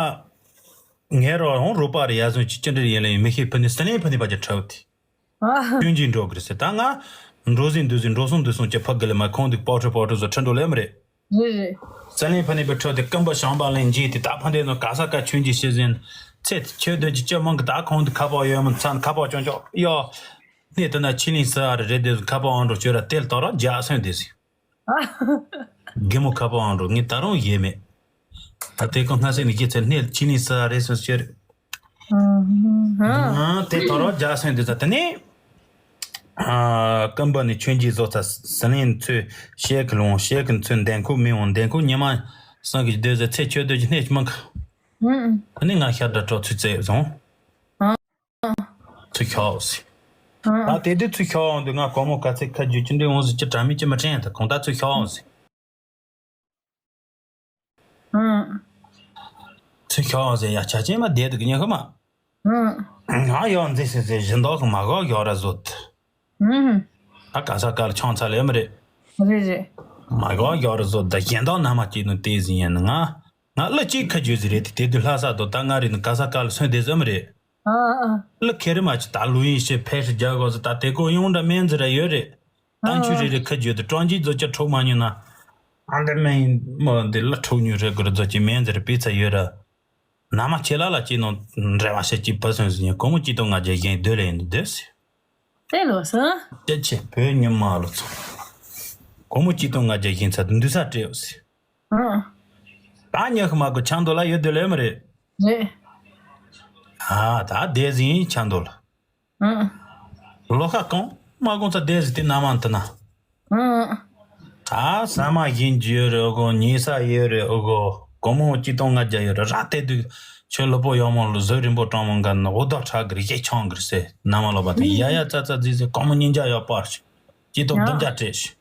ངས་རོ་ཧོང་རོ་པ་རེ་ཡ་ཟུང་ཅི་ཅི་འདྲ་ཡིན་ལ་ཡིན་མི་ཤེས་ཕུ་ནི་སི་ལིང་ཕུ་ནི་པ་ཅི་ཁྲབ་དེ། ཨ། ཆུན་གྱི་འགྲོ་གི་རེད་ཟེར་ད་ང་འགྲོ་ཟིན་འདུ་ཟིན་འགྲོ་སོང་འདུ་སོང་ཅི་ཕ་གི་ལ་མ་ཁོང་དུ་པོ་ཁྲི་པོ་ཁྲི་བཟོ་ཁྲི་འགྲོ་ལེ་མ་རེད། རེད་རེད། ས་ལིང་ཕ་ནི་པའི་ཁྲོད་དེ་ཀམ་པ་ཞང་པ་ལིན་ཇི་དེ་ད་ཕ་འདྲེ་ནོ་ག་ས་ག་ཆུན་གྱི་ཤི་ཟིན། ཚེ་དེ་ཁྱོད་འདོད་ཀྱི་ཅི་མང་གི་ད་ཁོང་དུ་ཁ་པར་ཡོད་མི་ཚན་ཁ་པར་ཅོང་ཅོག་ཡོ། གནས་དེ་ན་ཆི་ལིང་སི་ཨ་རི་རེད་དེ་ཁ་པར་ཨང་འགྲོ་ཁྱོད་ར་དེལ་ཏོ་ར་རྒྱ་སོན་དེ་ཟི། རྒན་མོ་ཁ་པར་ཨང་འགྲོ་ངས་ད་རུང་ཡེ་མེད། ད་དེ་ཁོ་སྔ་སེ་ནི་ཁྱེད་ཚེ་གནས་ཆི་ལིང་སི་ཨ་རེད་སོན་ཁྱོད། ཨང་། དེ་ཏོ་ར་རྒྱ་སོན་དེ་ཟ་དེ་ནས། ཀམ་པ་ནི་ཆོས་རྗེས་བཟོ་ཚ་ཟི་ལིང་ཚོས་ཤེལ་གི་ལོང་ཤེལ་གི་ཚོས་འདན་ཁུག་མི་འོང་འདན་ཁུག་ཉི་མ་སང་གི་སྡོད་ཟེར་ཚེ་ཆོས་སྡོད་ཀྱི་སྣེ་ཅི་མང་གི། ཨུམ། ཨ་ནི་ང་ཤར་འདྲ་གྲོགས་ཚུལ་རྩེད་བཟུང་། ཚུལ་ཤོག་ཟེར། ཨུམ། ད་དེ་དུས་ཚུལ་ཤོག་འོང་དུས་ང་གོ་མོ་ག་ཚད་ཁ་རྒྱུ་ཅི་འདྲའི་འོང་ཟེར་ཅི་དྲ་མི་ཅི་མ་དྲན་ད་གོང་ད་ཚུལ་ཤོག་ཟེར། ཨང་། ཚུར་ཤོག་ཟེར་ཡ་ཆ་ཅན་མ་བསྡད་འདུག་ཉན་ཁ་མ། ཨང་། ང་ཡོང་མཛེས་ཟེར་ཟེར་བཞིན་མདོག་གི་མ་གོ་ཡོག་ར་བཟོ། ཨང་། ཨ་ག་ས་ག་ལ་ཆང་ཚ་ལེ་མ་རེད། རེད་རེད། མ་གོ་ཡོག་ར་བཟོ་ད་བཞིན་མདོག་ན་མ་སྐྱིད་ནོ་དེ་ཟིན་ཡན་ང་ང་ལ་ཅིག་ཁ་བརྗོད་ཟི་རེད་དེ་དེ་དུས་ལྷ་ས་དོ་ད་ང་རེད་ནི་ག་ས་ག་ལ་སོན་དེ་ཟི་མ་རེད། ཨ་ཨ། ལ་ཁེ་རི་མ་ཅི་ད་ལུ་ཡིན་ཞེས་ཕེ་ཧྲི་རྒྱག་གོ་ཟི་ད་དེ་གོ་ཡོང་འདྲ་སྨན་ཟི་ར་ཡོད་རེད། ཨ་ཏང་ཆུ་རེ་རེ་ཁ་བརྗོད་དུ་ཀྲོང་ཅི་རྫོ་ཅ་འཕྲོག་མ་ཉོ་ན། ཨ་འདྲ་སྨན་མོ་འདི་ལ་འཕྲོག་ཉོ་རེ་གོ་ར་རྫོ་ཅི་སྨན་ཟི་ར་པི་ཚ་ཡོད་ར། ན་མ་ཁྱེད་ལ་ལ་ཅི་ནོ་འདྲ་བ་ཤེ་ཅི་བ་སོན་ཟི་ཉོ་གོ་མོ་ཅི་ཏོ་ང་རྒྱ་གཞན་སྡོད་ལ་ཡིན་སྡོད་ཟི། དེ་ལོ་སོ། ཅི་ཆེ་བོད་ཉི་མ་ལོ་ཚོ། གོ་མོ་ཅི་ཏོ་ང་རྒྱ་གཞན་ཚ་འདུ་ས་སྤྲེའུ་ཟི། ཨ། ད་ཉི་ཤུ་མ་གོ་ཆང་དོ་ལ་ཡོད་དོ་ལེ་མ་རེད། རེད། ཨ་ད་དེ་ཟིན་ཆང་དོ་ལ། ཨ། ལོ་ཁ་གང་མ་གང་ཚ་དེ་ཟིན་དེ་ན་མ་འཐི་ན། ཨ། ད་ས་མ་བཞིན་གྱི་ཡོད་རེད་ཨོ་གོ་ཉེ་ས་ཡོད་རེད་ཨོ་གོ་གོ་མོ་གཅིག་སྟོང་ལྔ་བརྒྱ་ཡོད་རེད་ར་དེ་དུས་ཁྱོད་ལོ་པོ་ཡག་མོ་ལ་བཟོ་རིན་པོ་གྲོང་མོ་འགའ་ནི་འོ་ད་ཁྲག་གིར་གཞས་ཆང་གིར་སེ་ན་མ་ལོ་པ་དེ་ཡ་ཡ་ཙ་ཙ་ཛི་ཛི་གོ་མོ་ཉིན་འཇའ་ཡོད་པར་གཅིག་སྟོང་བདུན་བརྒྱ་སྤྲད་ཤི།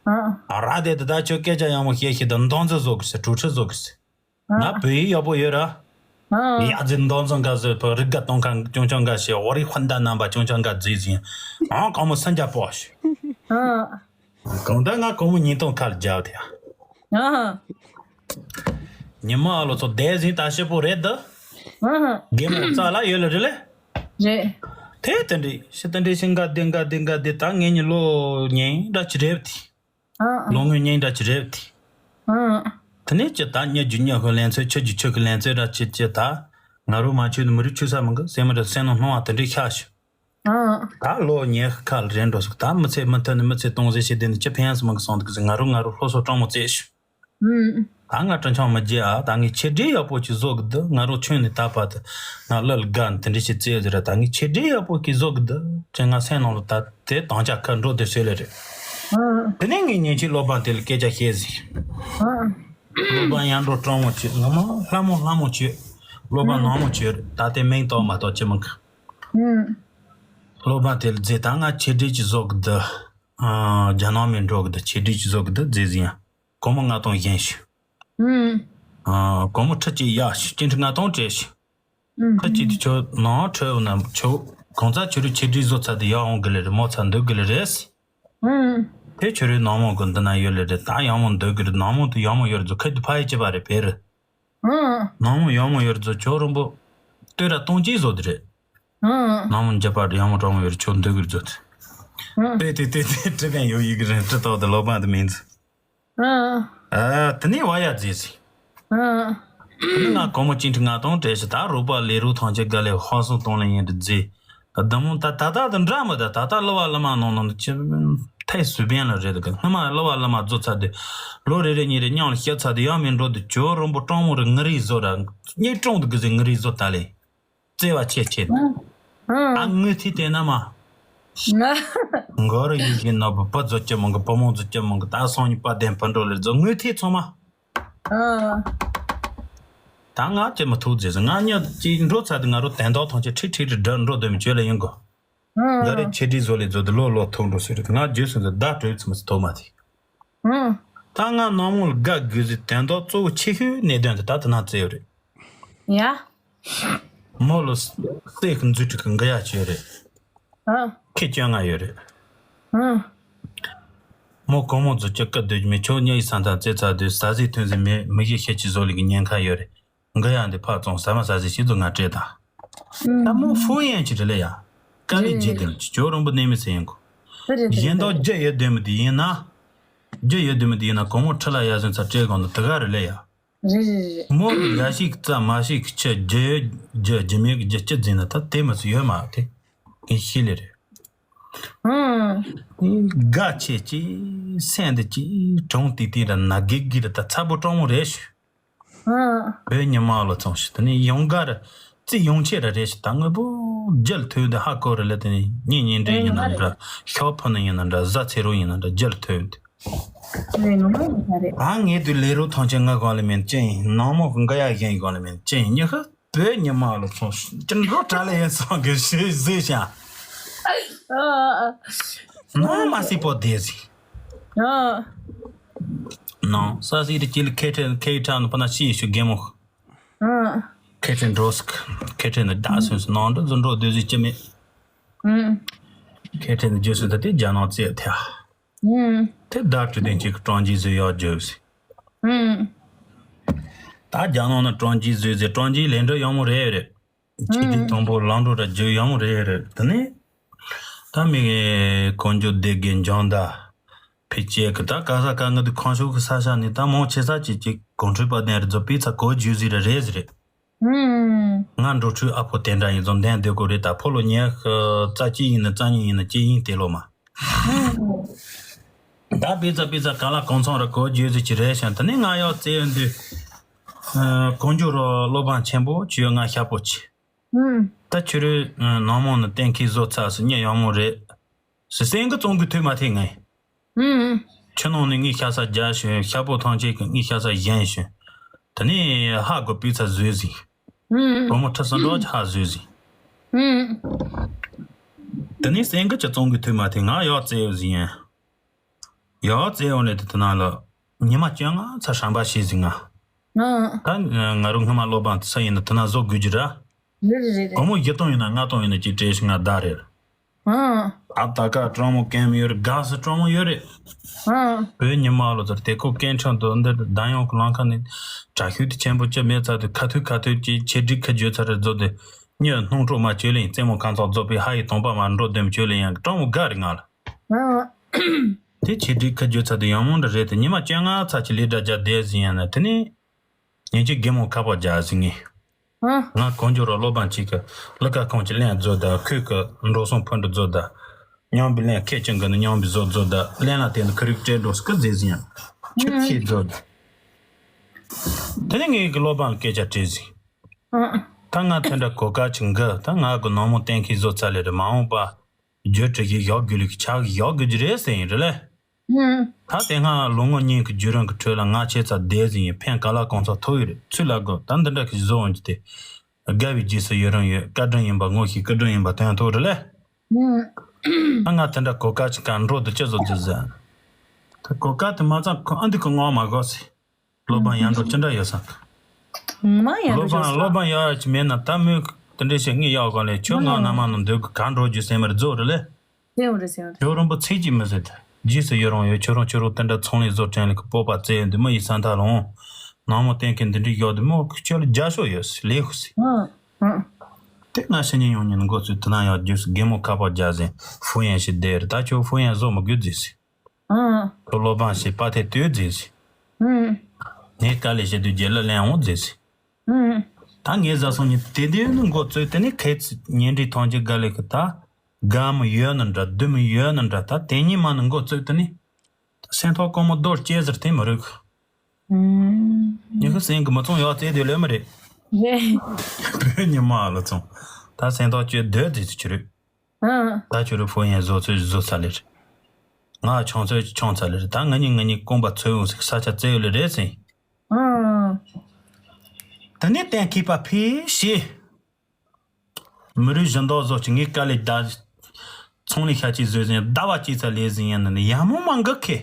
ཨ། ཨ་ར་དེ་དེ་ད་ཁྱོད་སྐད་ཆ་ཡག་མོ་བཤད་ཤི་ད་མདོ་འཛིན་བཟོ་གི་ཟེར་གྲུ་ཁྲི་བཟོ་གི་ཟེར། ཨ། ང་བོད་ཡིག་ཡག་པོ་ཡོད་ར། ཨ། ཡ་ཛི་མདོ་འཛིན་ག་ཟེར་བོད་རིག་ག་གཏོང་མཁན་ཅུང་ཅང་འགའ་ཞེས་འོ་རིག་ཧོན་ད་རྣམ་པ་ཅུང་ཅང་འགའ་ཛི་ཟིན། ཨང་གང་མོ་སན་རྒྱ་པོ་ཞེས། ཨ། གང་ལྟར་ང་གང་མོ་ཉིན་སྟོང་ཁ་ལ་རྒྱབ་དེ་ཨ། ཨ། ཉི་མ་ཨ་ལོ་ཚོ་བསྡད་ཟིན་ད་ཞེ་པོ་རེད་ད། ཨ། རྒན་མོ་རྩ་ལ་ཡོད་ལ་རེད་ལེ། རེད། དེ་དེ་འདྲི་ཤི་དེ་འདྲི་ཤི་འགའ་དེ་འགའ་དེ་འགའ་དེ་ད་ངེད་གཉིས་ལོ་ཉིན་འདྲ་ཅི་རེད་དེ། ཨ། ལོ་ངོ་ཉིན་འདྲ་ཅི་རེད་དེ། ཨ། དེ་ནས་ཅི་ད་ཉི་རྒྱུ་ཉི་ཧོ་ལན་ཚོད་ཆུ་རྒྱུ་ཆུ་གི་ལན་ཚོད་འདྲ་ཅི་ཅི་ད་ང་རོ་མ་ཆུ་ནི་མི་རིགས་ཆུ་ས་མི་འགི་སེ་མི་རི་སེ་ནོ་སྣང་བ་དེ་འདྲི་ཤ་ཞུ། ཨ། ད་ལོ་ཉི་ཤུ་ཁ་ལ་རན་འགྲོ་སོང་ད་མི་ཚེ་མི་མཐུན་ནི་མི་ཚེ་སྟོང་ཟེར་ཤེས་དེ་ནི་ཅི་ཕན་སི་མི་འགི་སོང་དུ་གི་ཟི་ང་རོ་ང་རོ་སློབ་གསོ་སྤྲང་མོ་བཙས་ཞུ། ཨུམ། ད་ང་དྲིན་ཆང་མི་རྒྱས་ཨ་ད་ངས་ཆེ་འབྲས་ཡག་པོ་ཅིག་བཟོ་གི་འདུག་ང་རོ་ཆུང་ནས་ད་བར་དུ་ང་ལ་ལ་དགའ་ནས་དེ་འདྲ་ཞིག་བཙལ་ཟེར་ར་ད་ངས་ཆེ་འབྲས་ཡག་པོ་ཅིག་བཟོ་གི་འདུག་ཅེས་ང་སེམས་ནང་ལ་ད་དེ་དང་ཆ་ཁ་འགྲོ་དེ་བཟོས་ལེ་རེད། ཨ། དེ་ནས་ངས་ཉིན་གཅིག་སློབ་དཔོན་དེ་ལ་སྐད་ཆ་བཤད་ཟིན། ཨ། སློབ་དཔོན་ཡར་འགྲོ་སྤྲང་མོ་བྱོས་ངོ་མ་ལྷ་མོ་ལྷ་མོ་བྱོས། སློབ་དཔོན་ནག་མོ་བྱོས་ད་དེ་མིང་བཏགས་མ་གཏོགས་ཅི་མི་གི་ཨུམ། སློབ་དཔོན་དེ་ལ་རྫས་ད་ང་ཆེ་འབྲས་ཅིག་བཟོ་གི་འདུག་ཨ། རྒྱ་ནག་མི་འགྲོ་གི་འདུག་ཆེ་འབྲས་ཅིག་བཟོ་གི་འདུག་རྫས་ཟིན་ཡང་། སྒོར་མོ་ལྔ་སྟོང་བཞེངས་ཤིག་ཨུམ། ཨ། སྒོར་མོ་ཁྲི་གཅིག་གཡར་ཤིག་སྐྱིན་ཁྲི་ལྔ་སྟོང་སྤྲད་ཤིག་ཨུམ། ཁྲི་གཅིག་དེ་ཁྱོད་ནང་ཁྲོད་ན་ཁྱོད་གང་ཚ་ཁྱོད་རུ་ཆེ་འབྲས་བཟོ་ཚར་དེ་ཡར་འོང་གི་ལེ་རེད་མོ་ཚ་འདུག་གི་ལེ་རེད། ཨུམ། དེ་ཁྱོད་རུ་ནང་མོ་གི་འདི་ན་ཡོད་ལེ་རེད་ད་ཡང་མོ་འདུག་གི་རེད་ནང་མོ་དུ་ཡང་མོ་ཡོད་རེད་ཚོ་ཁ་དུ་ཕ་ཡི་ཅི་པ་རེད་བེ་རེད། ཨུམ། ནང་མོ་ཡང་མོ་ཡོད་རེད་ཚོ་ཁྱོད་རུ་འབུ། ལྟོས་ར་སྟོང་གཅིག་བཟོ་དེ་རེད། ཨུམ། ནང་མོ་འཇབ་པ་ཡང་མོ་གྲོང་མོ་ཡོད་རེད་ཁྱོད་འདུག་གི་རེད་ཚོ། ཨུམ། དེ་དེ་དེ་དེ་ཁྲི་གན་ཡོད་ཡི་གི་རེད་ཁྲི་ཏོག་དེ་ལོ་པ་དེ་མིན་ཚེ། ཨ། ཨ། དེ་ནས་བ་ཡ་མཛེས་སི། ཨ། དེ་ནས་ང་སྒོར་མོ་གཅིག་ཁྲི་ལྔ་སྟོང་སྤྲད་ཤི་ད་རོགས་པ་ལས་རོགས་ཐང་ཆད་དགའ་ལས་ཧོ་སོང་གཏོང་ལེན་ཡིན་དུ་མཛེས། བདག་མོ་ད་ད་ད་དུ་འདྲ་མི་ད་ད་ད་གླུ་བ་གླུ་མ་ནང་ནང་དུ་ཅི། ཐའི་སུ་བན་ལ་རེད་གི་སྔ་མ་གླུ་བ་གླུ་མ་བཟོ་ཚར་དུས། ལོ་རེ་རེ་གཉིས་རེ་མཉམ་ལ་བཤད་ཚར་དུས་ཡང་མི་འགྲོ་དུས་ཇོ་རོན་པོ་སྤྲང་མོ་རེ་ངུ་རིས་བཟོ་ར། གཉིས་སྤྲང་དུ་གི་ཟེ་ངུ་རིས་བཟོ་ད་ལེ། བརྩེ་བ་ཆེ་ཆེ། ཨ། ཨ། ཨ་ངུ་ཐི་དེ་ན་མ། ང་། མགོ་རུ་ཡིན་གྱི་ནོ་བུ་བུ་ཛོ་ཅི་མང་གི་བུ་མོ་ཛོ་ཅི་མང་གི་ད་སང་ཉིན་པ་དེན་བུ་འགྲོ་ལེ་ཛོ་ངུ་ཐི་ཚང་མ། ཨ། ད་ང་ཅི་མི་ཐུག་ཟེར་ང་ཉོ་ཅི་འགྲོ་ཚར་དུ་ང་རུ་དན་ཏོག་ཐང་ཆེ་ཁྲིག་ཁྲིག་རི་འགྲོ་འགྲོ་དོན་མི་བྱོས་ལ་ཡིན་གོ་ཨ། ང་རེ་ཆེ་ཁྲིག་བཟོ་ལེ་ཛོ་དུ་ལོ་ལོ་ཐུག་འགྲོ་ཟེར་ང་རྗེས་སུ་ཟེར་བདག་གྲོལ་ཚུལ་མི་ཐོག་མ་ཐི། ཨང་། ད་ང་ནང་མོ་ལ་དགའ་དགོས་ཟེར་དོན་དག་གཙོ་བོ་ཆེ་ཤོས་གནད་དོན་དེ་ད་དེ་ན་བཙལ་ཡོད་རེད། ཡ། མོ་ལ་སྲས་ཀྱི་འཛུལ་ཁྲིད་ཀྱི་འགུ་ཡ་ཅི་ཡོད་རེད། ཨ། ཁེ་བཅོ་ལྔ་ཡོད་རེད། ཨ། མོ་གོང་མོ་ཚོ་སྐྱིད་སྐད་སྡུག་མི་ཆོག་གཉའ་ཡི་ས་མཐའ་བཙལ་ཚར་དུས་ཟ་ཟིག་ཐོན་ཟིག་མི་མི་གཞི་ཤེད་ཀྱི་བཟོ་ལས་ཀྱི་ཉེན་ཁ་ཡོད་རེད། འགུ་ཡ་འདི་ཕར་བཙོང་ཟ་མ་ཟ་ཟིག་ཤེད་ཚོ་ང་སྤྲད་ད། ད་མོ་ཧྥུ་ཡན་གྱི་རེད་ལེ་ཡ། དཀའ་ལས་རྒྱག་དེ་ལ་ཅི་ཅོ་རོང་པོ་གནས་མི་ཟེར་ཡིན་གོ། རེད་རེད་གཞན་དག་རྒྱུ་ཡོད་དོན་མི་དེ་ཡིན་ན། རྒྱུ་ཡོད་དོན་མི་དེ་ཡིན་ན་གོང་མོ་ཁྲི་ལ་ཡ་ཟོན་ཚ་སྤྲད་གོང་དུ་དེ་ག་རེད་ལེ་ཡ། རེད་རེད་རེད། མོ་གི་ཡ་ཤིག་རྩ་མ་ཤིག་ཁྱི་རྒྱུ་ཡོད་རྒྱུ་རྒྱུ་མེད་ཀྱི་རྒྱུ་སྤྱི་འཛིན་ན་ད་དེ་མི་ཚོ་ཡོད་མ་དེ། ངས་ཤེས་ལེ་རེད། ཨང་། དགའ་ཆེ་ཅི་སེམས་འདི་ཅི་གྲོང་དེ་དེ་ར་ན་དགེ་དགེ་ར་ད་ཚ་པོ་གྲོང་མོ་རེད་ཤི། ཨང་། བོད་ཉི་མ་ལོ་ཚོང་ཤི་དེ་ནས་ཡོང་ག་ར་རྩི་ཡོང་ཆེ་ར་རེད་ཤི་ད་དངོས་པོ་རྒྱལ་ཐོས་འདི་ཧ་གོ་ར་ལ་དེ་ནས་གཉིས་གཉིས་འདྲེ་ཡིན་ན་འདྲ་ཤོག་ཕུ་ནི་ཡིན་ན་འདྲ་ཟ་ཚེ་རོ་ཡིན་ན་འདྲ་རྒྱལ་ཐོས་འདི། རེད་ནོ་མ་ཡིན་ས་རེད། ཨ་ངས་དུ་ལས་རོ་ཐང་ཆེན་ང་གང་ལ་མེད་ཅི་ཡིན་ནང་མོ་གི་འགའ་ཡ་གཞན་གང་ལ་མེད་ཅི་ཡིན་ཉི་ཤུ། བོད་ཉི་མ་ལོ་ཚོང་ཅི་འགྲོ་གྲ་ལ་ཡིན་སོང་གི་ཞེས་ཟེར་ཤག་ཨ། ནང་མ་སྲིད་པོ་བསྡད་ཟིག་ཨ། ནང་ས་སྲིད་དེ་ཅི་ལ་ཁེ་ཁྲེ་ཁེ་ཁྲ་ནི་པ་ན་ཤི་ཡི་ཤུ་རྒན་མོ། ཨ། ཁེ་ཁྲེ་འགྲོ་སི་ཁེ་ཁྲེ་ནི་ད་སོན་སི་ནང་འགྲོ་ཟུ་འགྲོ་སྡོད་ཟིག་ཅི་མེད། ཨ། ཁེ་ཁྲེ་ནི་རྗེས་སུ་ད་དེ་རྒྱ་ནང་རྩེ་ཐེ། ཨ། དེ་ཟླ་དྲུག་དེ་གཅིག་གི་ཀྲང་ཇི་བཟོས་ཡག་བརྗོད་ཟིག་ཨ། ད་རྒྱ་ནང་ནི་ཀྲང་ཇི་བཟོས་ཟིག་ཀྲང་ཇི་ལས་འགྲོ་ཡག་མོ་རེད་རེད། ཆེ་དེ་དང་པོ་ལང་འགྲོ་ར་རྒྱུ་ཡང་རེད་རེད། དེ་ནས་ད་མི་གི་གོན་རྒྱུ་སྡེ་དགེ་འཇང་ད་ཕི་ཅེ་གི་ད་ག་ས་ག་ངི་དུ་ཁང་ཤུག་གི་ས་ཆ་ནི་ད་མང་ཆེ་ས་ཅིག་ཅིག་གོང་འཕྲོས་པ་ནས་རྫོ་པི་ཚ་གོ་རྒྱུ་ཟིག་ར་རེད་ཟིག་རེད། ང་འགྲོ་ཁྲུས་ཨ་ཕོ་དེ་འདྲ་ཡིན་ཙང་འདན་སྡོད་དགོས་རེད། ད་ཕོ་ལོ་ཉི་ཤུ་རྩ་གཅིག་ཡིན་ན་རྩ་གཉིས་ཡིན་ན་སྐྱེས་ཡིན་དེ་ལོ་མ། ད་པི་ཙ་པི་ཙ་ག་ལ་གང་ཚང་ར་གོ་རྒྱུ་ཟིག་ཅིག་རེད་ཤང་དེ་ནས་ང་ཡག་བཙལ་ཡོང་དུས། གོང་ཇོ་རོ་སློབ་དཔོན་ཆེན་པོ་ཅི་ཡོད་ང་ཤ་པོ་ཆེ། ད་ཁྱོད་རེ་ནང་མོ་ནི་གཏན་འཁེལ་བཟོ་ཚར་སི་གཉིད་ཡག་མོ་རེད། སི་སེང་གི་བཙོང་གི་ཐུབ་མ་ཐེ་ངས། ཁྱོད་ནང་ནས་ངས་ཤ་ས་རྒྱ་ཞོན་ཤ་པོ་ཐང་ཆེ་གི་ངས་ཤ་ས་གཞན་ཞོན། དེ་ནས་ཧ་གོ་པི་ཚ་བཟོས་ཟིན། བུ་མོ་ཁྲི་སུ་འགྲོ་ཧ་བཟོས་ཟིན། དེ་ནས་སེང་གི་ཅི་བཙོང་གི་ཐུབ་མ་ཐེ་ང་ཡག་བཙལ་ཡོད་ཟིན་ཡིན། ཡག་བཙལ་ཡོང་ནས་དེ་དེ་ན་ལ། ཉི་མ་བཅོ་ལྔ་ཚ་ཧྲམ་པ་བྱས་ཟིན་ང་། ད་ང་རུ་སྔ་མ་སློབ་དཔོན་དེ་ས་ཡིན་ན་དེ་ན་བཟོ་དགོས་ཀྱི་ར། རེད་རེད་རེད་རེད། སྒོར་མོ་བཞི་སྟོང་ཡིན་ན་ལྔ་སྟོང་ཡིན་ན་ཅིག་སྤྲད་ཤིག་ང་བདག་རེད། ཨ་ད་ག་གྲོང་མོ་གན་མི་ཡོད་རེད། ག་སི་གྲོང་མོ་ཡོད་རེད། བོད་ཉི་མ་ལོ་ཚར་དེ་ཁོ་སྐད་འཕྲིན་དུ་འདིར་གདན་ཡོང་གི་ལང་ཁ་ནས་དྲག་ཤུལ་དུ་ཆེན་པོ་ཅི་མེད་ཚར་དུ་ཁ་ཐུག་ཁ་ཐུག་ཅིག་ཆེ་སྒྲིག་ཁ་བརྗོད་ཚར་རེ་རྫོགས་ཏེ་གཉིད་སྣང་གྲོགས་མ་བཅོས་ལེན་རྩེད་མོ་ཁང་ཚོགས་རྫོགས་པའི་ཧ་ཡི་དོང་པ་མ་འགྲོ་དོན་བཅོས་ལེན་ཡང་གྲོང་མོ་དགའ་རེད་ང་ལ། དེ་ཆེ་སྒྲིག་ཁ་བརྗོད་ཚར་དུ་ཡང་མོ་འདྲ་རེད་དེ་ཉི་མ་བཅོ་ལྔ་ཚར་གྱི་ལས་འདྲ་རྒྱག་བསྡད་ཟིན་ཡང་ན་དེ་ནས། ཉིན་གཅིག་རྒན་མོ་ཁ་པར་རྒྱག་ཟིན་ངས། ང་གོང་ཇོ་རོ་སློབ་དཔོན་གཅིག་གི་ལི་ཀ་ཁོང་གི་ལན་རྫོགས་ད་ཁོས་གི་འགྲོ་སོང་ཕུན་འདྲ་རྫོགས་ད། མཉམ་པའི་ལན་ཁེ་ཅན་གི་ནི་མཉམ་པའི་བཟོ་རྫོགས་ད་ལན་ལ་དེ་ནི་ཁི་རིག་སྤྲད་འགྲོ་སྐུ་མཛེས་ཟིན་ཡང་ཆུ་ཁྱེད་རྫོགས་ད། དེ་ནི་ངས་གི་སློབ་དཔོན་ལ་སྐད་ཆ་དྲིས་ཟིན། ད་ང་དེ་འདྲ་གོ་སྐབས་ཅིག་འགི་ད་ང་གི་ནང་མོ་གཏན་འཁེལ་བཟོ་ཚར་ལེ་རེད་མ་འོངས་པ། བརྗོད་བྲིས་ཀྱི་ཡག་དགོས་ལུགས་ཀྱི་ཆག་གི་ཡག་དགོས་ཀྱི་རེད་ཟེར་ཡིན་རེད་ལེ། ད་དེ་སྔ་ལོ་ངོ་གཉིས་ཀྱི་བརྒྱུད་རིམ་གྱི་ཁྲོད་ལ་ང་ཆེ་ཚ་བསྡད་ཟིན་ཡིན་ཕན་ག་ལ་གང་ཚ་ཐོབ་ཡོད་རེད་ཚུལ་ལ་དགོས་ད་འདི་འདྲ་གི་བཟོ་འོང་རྒྱུ་དེ། དགའ་བའི་རྗེས་སུ་ཡི་རང་ཡོད་བཀའ་དྲིན་ཡིན་པ་ངོ་ཤེས་སྐུ་དྲིན་ཡིན་པ་དོན་ཐོག་རེད་ལེ། ད་ང་དེ་འདྲ་གོ་སྐབས་ཅིག་ག་འགྲོ་དུ་ཅི་བཟོ་རྒྱུ་ཟེར། ད་གོ་སྐབས་དེ་མ་ཚང་ཁོ་ཨ་འདི་ཁོ་ངོ་མ་དགོས་ཟེར། སློབ་དཔོན་ཡར་འགྲོ་ཅི་འདྲ་ཡོད་ས། མ་ཡར་སློབ་དཔོན་སློབ་དཔོན་ཡར་ཅི་མེད་ན་ད་མོས་དེ་འདྲ་ཞིག་ངས་ཡག་ག་ལས་ཁྱོད་ང་ན་མ་ནང་འདོད་གི་ག་འགྲོ་རྒྱུ་སེམས་མར་རྫོགས་རེད་ལེ། སེམས་རེད་སེམས་རེད། ཁྱོད་རང་པོ་ཚིག་ཅིག་མི་ཟེར་ད། རྗེས་སུ་ཡི་རང་ཡོད་ཁྱོད་རང་ཁྱོད་རང་དེ་འདྲ་ཚོང་ལས་བཟོ་དྲན་ལས་ཀི་སྤོབས་པ་བཙལ་ཡོད་འདི་མི་ཡི་ས་མཐའ་ལ་འོང་། ནང་མོ་བསྟན་མཁན་འདི་འདྲ་ཡོད་འདི་མོ་ཁྱོད་ལ་རྒྱ་ཤོག་ཡོད་ལས་ཤོག་ཟེར། དེ་ང་ཕྱི་ཉིན་ཡོང་ཉིན་འགོ་ཚུགས་དེ་ན་ཡག་རྒྱུ་སུ་རྒན་མོ་ཁ་པར་རྒྱག་ཟིན་ཧྥུ་ཡན་ཞིག་བསྡད་རེད་ད་ཁྱོད་ཧྥུ་ཡན་བཟོ་མི་དགོས་ཟེར་ཟེར། ཁོ་སློབ་དཔོན་ཞིག་དཔའ་ཐལ་ལྟོས་ཟེར་ཟེར། ངས་དཀའ་ལས་བྱེད་དུས་རྒྱལ་ལ་ལེན་འོང་ཟེར་ཟེར། ད་ངས་བཟའ་སོང་ཉིན་དེ་དུས་ནི་འགོ་བཙུགས་དེ་ནི་ཁའི་ཚིག་ཉིན་རེའི་ཐང་ཆེན་དགའ་ལས་ཀི་ད། དགའ་མི་ཡོད་ནི་འདྲ་སྡུག་མི་ཡོད་ནི་འདྲ་ད་དེ་ཉིན་མ་ནི་འགོ་བཙུགས་དེ་ནི། སེམས་ཐོག་སྐོར་མོ་རྡོར་སྐྱེ་ཟེར་དེ་མི་རིག་ཉི་ཤུ་སེང་གི་མི་ཚོང་ཡག་བཙལ་དུས་ལོས་མི་རེད། རེད། བོད་ཉི་མ་ལ་ཚོང་། ད་སེམས་ཐོག་བཅོས་སྡོད་དེ་ཚུ་ཆུ་རེད། ད་ཆུ་རེད་ཧྥུ་ཡན་བཟོ་ཚོད་བཟོ་ཚ་ལེ་རེད། ང་ཆང་ཚོད་ཆང་ཚ་ལེ་རེད་ད་ང་གཉིས་ང་གཉིས་རྐང་པ་ཚོད་འོང་ཟིག་ས་ཆ་བཙལ་ཡོད་ལེ་རེད་ཟིན། ད་ནི་གཏན་འཁེལ་པ་ཕི་ཤི། མི་རུས་བཞིན་མདོག་བཟོ་ཅིག་ངས་དཀའ་ལས་ད། ཚོང་ལས་ཤ་ཅིག་བཟོས་ཟིན་ཟླ་བ་གཅིག་ཚ་ལས་ཟིན་ཡང་ནི་ཡ་མོ་མ་འགག་ཁེ།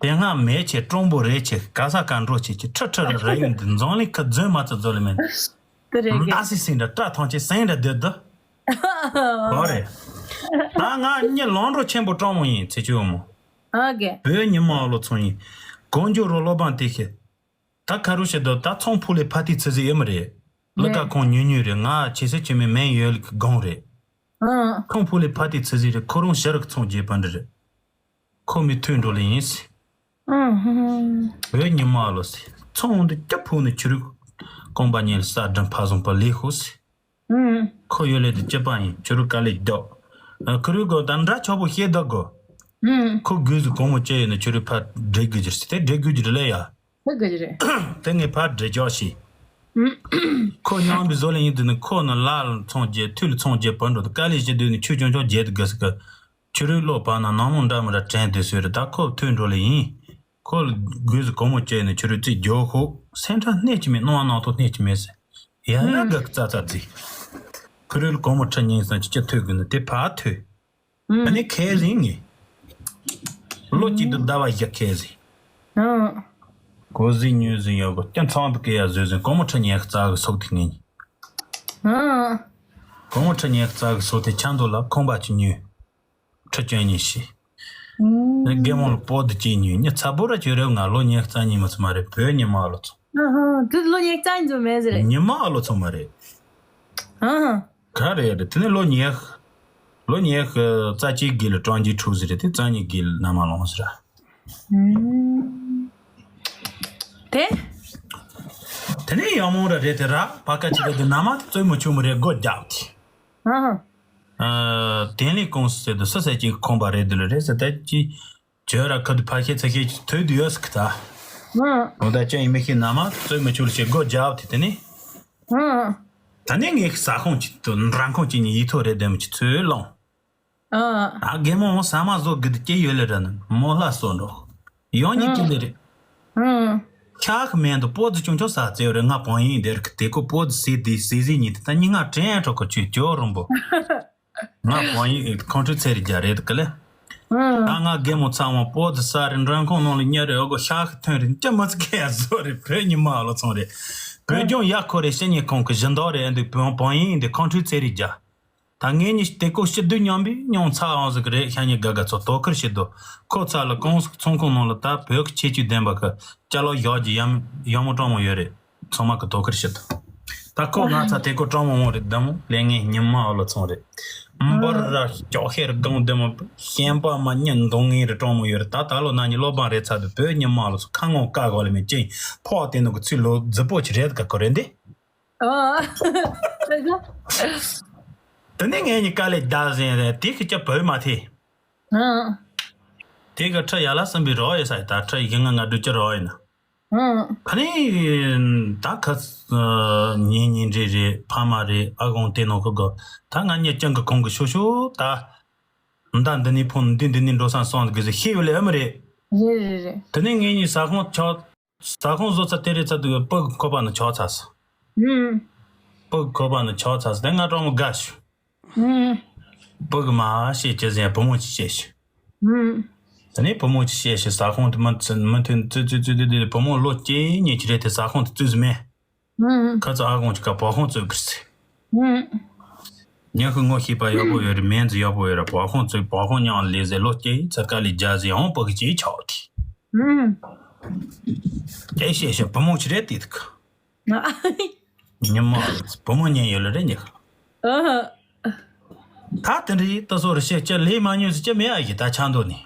དེ་སྔ་མེད་ཆེ་ཀྲོང་པོ་རེད་ཆེ་ག་ས་ག་འགྲོ་ཆེ་ཆེ་ཁྲི་ཁྲི་རེ་རེ་ཡོང་དུས་འཛམ་གླིང་ཁ་རྫུན་མ་ཚ་རྫོ་ལེ་མེད། དེ་རེད་གི། ཨ་སི་སི་འདྲ་སྐྲ་ཐང་ཆེ་སེང་འདྲ་སྡོད་དུ། ཨོ་རེད། ད་ང་གཉིད་ལོང་འགྲོ་ཆེན་པོ་ཀྲོང་མོ་ཡིན་ཚེ་ཆུ་མོ། ཨ་གེ། བོད་ཉི་མ་ཨོ་ལོ་ཚོང་ཡིན། གོང་ཇོ་རོ་སློབ་དཔོན་དེ་ཤི། ད་ཁ་རུ་ཤི་དོ་ད་ཚོང་ཕུ་ལས་ཕ་ཏི་ཚི་ཟི་ཨེ་མི་རེད། ལི་ཀ་ཁོང་ཉུ་ཉུ་རེད་ང་ཆེ་སེ་ཆེ་མེ་མེན་ཡོད་ལི་གི་གོང་རེད། ཨང་། ཁོང་ཕུ་ལས་ཕ་ཏི་ཚི་ཟི་རེད་ཁོ་རང་ཤི་རག་ཚོང་རྒྱས་པ་འདྲ་རེད། ཁོ་མི་ཐུག་འགྲོ་ལེ་ཡིན་སི། ཨང་ཧང་། བོད་ཉི་མ་ཨོ་ལོ་སི། ཚོང་འདི་སྐྱ་ཕུ་ནི་ཆུ་རུ། ཀོང་པ་ཉེ་ལ་ས་སྒྲ་ཕ་བཟང་པ་ལས་ཤོག་སི། ཁོ་ཡོད་ལས་དུ་སྐྱི་པ་ཡིན་ཁྱོད་རུ་དཀའ་ལས་རྒྱོག་ཁུ་རུ་གོ་ད་འདྲ་ཆོག་པོ་ཤེས་ད་གོ་ཁོ་གུས་སུ་གོང་མོ་ཅི་ཡོད་ན་ཁྱོད་རུ་ཕ་འདྲེ་དགོས་ཀྱི་རེད་དེ་འདྲེ་དགོས་ཀྱི་རེད་ལ་ཡ། ཧུ་དགོས་ཀྱི་རེད། དེ་ངས་ཕ་འདྲེ་རྒྱོག་ཤི། ཁོ་ཉང་བི་བཟོ་ལེ་ཡིན་དུ་ནི་ཁོ་ནི་ལ་ལ་ཚོང་རྒྱས་ཐུ་ལ་ཚོང་རྒྱས་བུ་འགྲོ་དུ་དཀའ་ལས་བྱེད་དུས་ནི་ཆུ་ཆུང་ཆུང་རྒྱས་དུ་དགོས་སི་གི་ཁྱོད་རུ་བློ་བབ་ན་ནང་མོ་འདྲ་མི་འདྲ་དྲན་དུས་སུ་རེད་ད་ཁོ་ཐུག་འགྲོ་ལེ་ཡིན། ཁོ་ལ་གུས་སུ་གོང་མོ་བཅས་ནས་ཁྱོད་རུ་རྩིས་རྒྱོ་ཤོག་སེམས་ཁྲལ་སྣེ་གཅིག་མེད་སྣང་བ་སྣང་ཐོག་སྣེ་གཅིག་མེད་ཟེར། ཡ་ཡ་དགའ་ཙ་ཙ་རྫི། ཁུ་རུ་ལ་གོང་མོ་ཁྲི་ཉིན་སང་ཅི་ཅི་ཐོས་དགོས་ནི་དེ་ཕར་ཐོས། ཨ་ནི་ཁས་ལེན་ངེས། ལོ་གཅིག་ཏུ་ཟླ་བ་བཞི་ཁས་ལེན། གོ་ཟིན་ཉོས་ཟིན་ཡོད་གོ་སྐྱ་མཚམས་དུ་སྐེ་ཡ་བཟོས་ཟིན་གོང་མོ་ཁྲི་ཉན་རྩ་གི་སོག་ཐིག་ངེས། གོང་མོ་ཁྲི་ཉན་རྩ་གི་སོག་ཐིག་ཆ་མདོ་ལ་ཁོང་པ་ཅི་ཉོས། ཁྲི་བཅུ་གཉིས་ཤི། ནི་རྒན་མོ་ལ་པོ་དུ་ཅི་ཉོས་ཉི་ཚ་པོ་ར་ཅི་རེད་ང་ལོ་ཉི་རྩ་གཉིས་མ་ཚུ་མ་རེད་བོད་ཉི་མ་ལོ་ཚོ། ཨ་ཧ། དེ་ལོ་ཉི་ཤུ་རྩ་གཉིས་ཙམ་མེད་ཟེར་རེད། ཉི་མ་ཨ་ལོ་ཚང་མ་རེད། ཨ་ཧ། ག་རེ་རེད། དེ་ནས་ལོ་ཉི་ཤུ། ལོ་ཉི་ཤུ་རྩ་གཅིག་གི་ལ་ཀྲང་ཅི་ཁྲུ་ཟེར་རེད། དེ་རྩ་གཉིས་གི་ལ་ན་མ་ལོང་ཟེར། ཨུམ། དེ། དེ་ནས་ཡང་མོ་ར་རེད་དེ་ར་ཕ་ཁ་ཅི་རེད་དེ་ན་མ་དེ་བཙོས་མ་ཆུ་མོ་རེད་སྒོ་རྒྱབ་དེ། ཨ་ཧ། ཨ། དེ་ལས་ཀུང་སི་ཟེར་དུ་སུ་ཟེར་གྱི་ཁོང་པ་རེད་དེ་ལ་རེད་ཟེར་ད་ཅི། བྱོས་ར་ཁ་དུ་ཕ་ཤེ་ཚ་ཤེ་ཅི་ཐོས་དུ་ཡོད་སི་ཁི་ད། ཨ། འོ་ད་ཅི་ཡིན་མི་ཤེས་ན་མ་བཙོས་མ་ཆུ་ལ་ཤེས་སྒོ་རྒྱབ་དེ་དེ་ནས། ཨ། ད་ནི་ངས་ཟ་ཁང་ཅིག་ཏུ་འགྲམ་ཁང་ཅིག་ནས་ཡིད་ཐོག་རེ་ལྡེམ་གྱི་ཚུལ་ལོང་། ཨ། ཨ་རྒན་མོ་ཟ་མ་བཟོ་གི་དུ་སྐྱེ་ཡོད་ལེ་ར་ནི་མོ་ལྷ་སོ་འགྲོ། ཡང་ཉིད་ཀྱི་ལེ་རེད། ཨ། ཁྱག་མེན་དུ་པོ་ཙི་ཆུང་ཆུང་ཟ་རྩེ་རེ་ང་བང་ཡིན་དེར་གི་དེ་ཀོ་པོ་ཙི་ཟི་དི་ཟི་ཟི་ཉིད་དུ་ད་ཉི་ང་དྲན་གྲོག་གོ་ཆུ་ཇོ་རུམ་པོ། ང་བང་ཡིན་ཁོང་ཁྲུ་ཚེ་རི་རྒྱ་རེད་གི་ལེ། ཨ། ང་རྒན་མོ་ཚང་མ་པོ་ཙི་ཟ་རེ་འགྲམ་ཁང་ནང་ལ་ཉལ་རེ་ཨོ་གོ་ཤག་གི་ཐོན་རེ་ཅི་མ་ཙི་ཁེ་ཡ་བཟོ་རེ་བོད་ཉི་མ་ཨ་ལོ་ཚང་རེད། བོད་ལྗོངས་ཡ་ཁོ་རེ་ཤི་ཉེ་ཁོང་གི་བཞི་མདོ་རེ་འདུག་བོད་བང་ཡིན་འདི་ཁོང་ཁྲུ་ཚེ་རི་རྒྱ། ད་ངེད་གཉིས་དེ་ཀོ་ཤི་དུས་མཉམ་པའི་མྱོང་ཚ་འོང་ཟིག་རེད་ཤ་ཉེ་དགའ་དགའ་ཚོ་དོ་ཁུར་ཤི་དོ། ཁོ་ཚ་ལ་ཀོང་སི་ཚོང་ཁང་ནང་ལ་ད་བོད་ཀྱི་ཁྱད་ཆོས་ལྡན་པ་གི་ཅ་ལག་ཡག་གི་ཡམ་ཡོང་མོ་གྲོང་མོ་ཡོད་རེད། ཚང་མ་གི་དོ་ཁུར་ཤི་དོ། ད་ཁོ་ང་ཚ་དེ་ཀོ་གྲོང་མོ་འོང་རེད་ད་མོ་ལས་ངན་ཉི་མ་ཨ་ལོ་ཚོང་རེད། འབར་ར་ཅོག་ཤེར་གང་དེ་མོ་ཤན་པ་མ་ཉན་གདོང་ངན་རེ་གྲོང་མོ་ཡོད་རེད། ད་ད་ལོ་ན་ཉི་ལོ་བང་རེད་ཚ་དུ་བོད་ཉི་མ་ཨ་ལོ་ཚོ་ཁ་ངོ་ཀ་གོ་ལ་མེད་ཅིང་ཕོག་དེ་ནོ་གི་ཚུལ་ལོ་རྫི་པོ་ཅི་རེད་ག་གོ་རེད་འདི། ཨོ། དེ་ནས་ངས་ནི་དཀའ་ལས་བརྒྱབ་ཟིན་རེད་དེ་གི་ཅི་བོད་མ་ཐེ། ཨང་། དེ་གི་ཁྲི་ཡ་ལ་སྲིན་པོའི་རོ་ཡི་ས་ཡི་ད་ཁྲི་ཡི་ང་ང་སྒྲུབ་ཀྱི་རོ་ཡིན་ན། ཨང་། ད་ནི་ད་ཁ་ཉིན་ཉིན་རེ་རེ་ཕ་མ་རེ་ཨ་གོང་དེ་ནོ་གི་གོ་ད་ང་ཉེ་ཅང་གི་གོང་གི་ཤོ་ཤོ་ད། མདའ་འདི་ནས་ཕུང་འདི་འདི་ནས་འགྲོ་སང་སོང་གི་ཟེར་ཤེས་ཡོད་ལེ་ཨ་མི་རེད། རེད་རེད་རེད། དེ་ནས་ངེད་གཉིས་ཟ་ཁང་ཆགས། ཟ་ཁང་བཟོ་ཚར་དེ་རེད་ཚར་དུས་སྤུ་གུ་ཁོ་པ་ནི་ཆགས་ཚར་སོང་། ཨུམ། སྤུ་གུ་ཁོ་པ་ནི་ཆགས་ཚར་སོང་དེ་ང་གྲོགས་མོ་དགའ་ཞུ། ཨུམ། སྤུ་གུ་མ་བཤད་ཅི་ཟེར་བུ་མོ་ཅིག་བཤད་ཞུ། ཨུམ། དེ་ནས་བུ་མོ་ཅིག་བཤད་ཞུ་ཟ་ཁང་དུ་མི་ཚུད་མི་མཐུན་བཙུད་བཙུད་བཙུད་དེ་བུ་མོ་ལོ་སྐྱེས་ཉེ་ཆི་རེད་དེ་ཟ་ཁང་དུ་བཙུད་ཟིན་མེད། ཨུམ། ཁ་ཚ་ཨ་ཁོང་ཅིག་ག་བ་ཁོང་བཙུད་གི་རེད། ཨུམ། ཉི་ཤུ་ངོ་ཤེས་པ་ཡག་པོ་ཡོད་རེད་མེན་ཙི་ཡག་པོ་ཡོད་རེད་བ་ཁོང་ཚོས་བ་ཁོང་མཉམ་ལས་ཟེར་ལོ་སྐྱེས་ཚར་དཀའ་ལས་རྒྱག་ཟེར་ཡང་སྤུ་གུ་སྐྱེས་ཆོག་དེ། ཨུམ། སྐྱེས་ཤེས་ཤེས་བུ་མོ་ཅི་རེད་དེ་དུ་ག་ཉི་མ་བུ་མོ་ཉན་ཡོད་ལ་རེད་ཉི་ཤུ། ཨ་ཧ། ད་དེ་འདྲའི་ཏི་སོ་རུ་བཤད་ཅི་ལས་མ་ཉོས་ཟེར་ཅི་མེད་ཨ་ཡི་ད་ཆ་མདོ་ནས།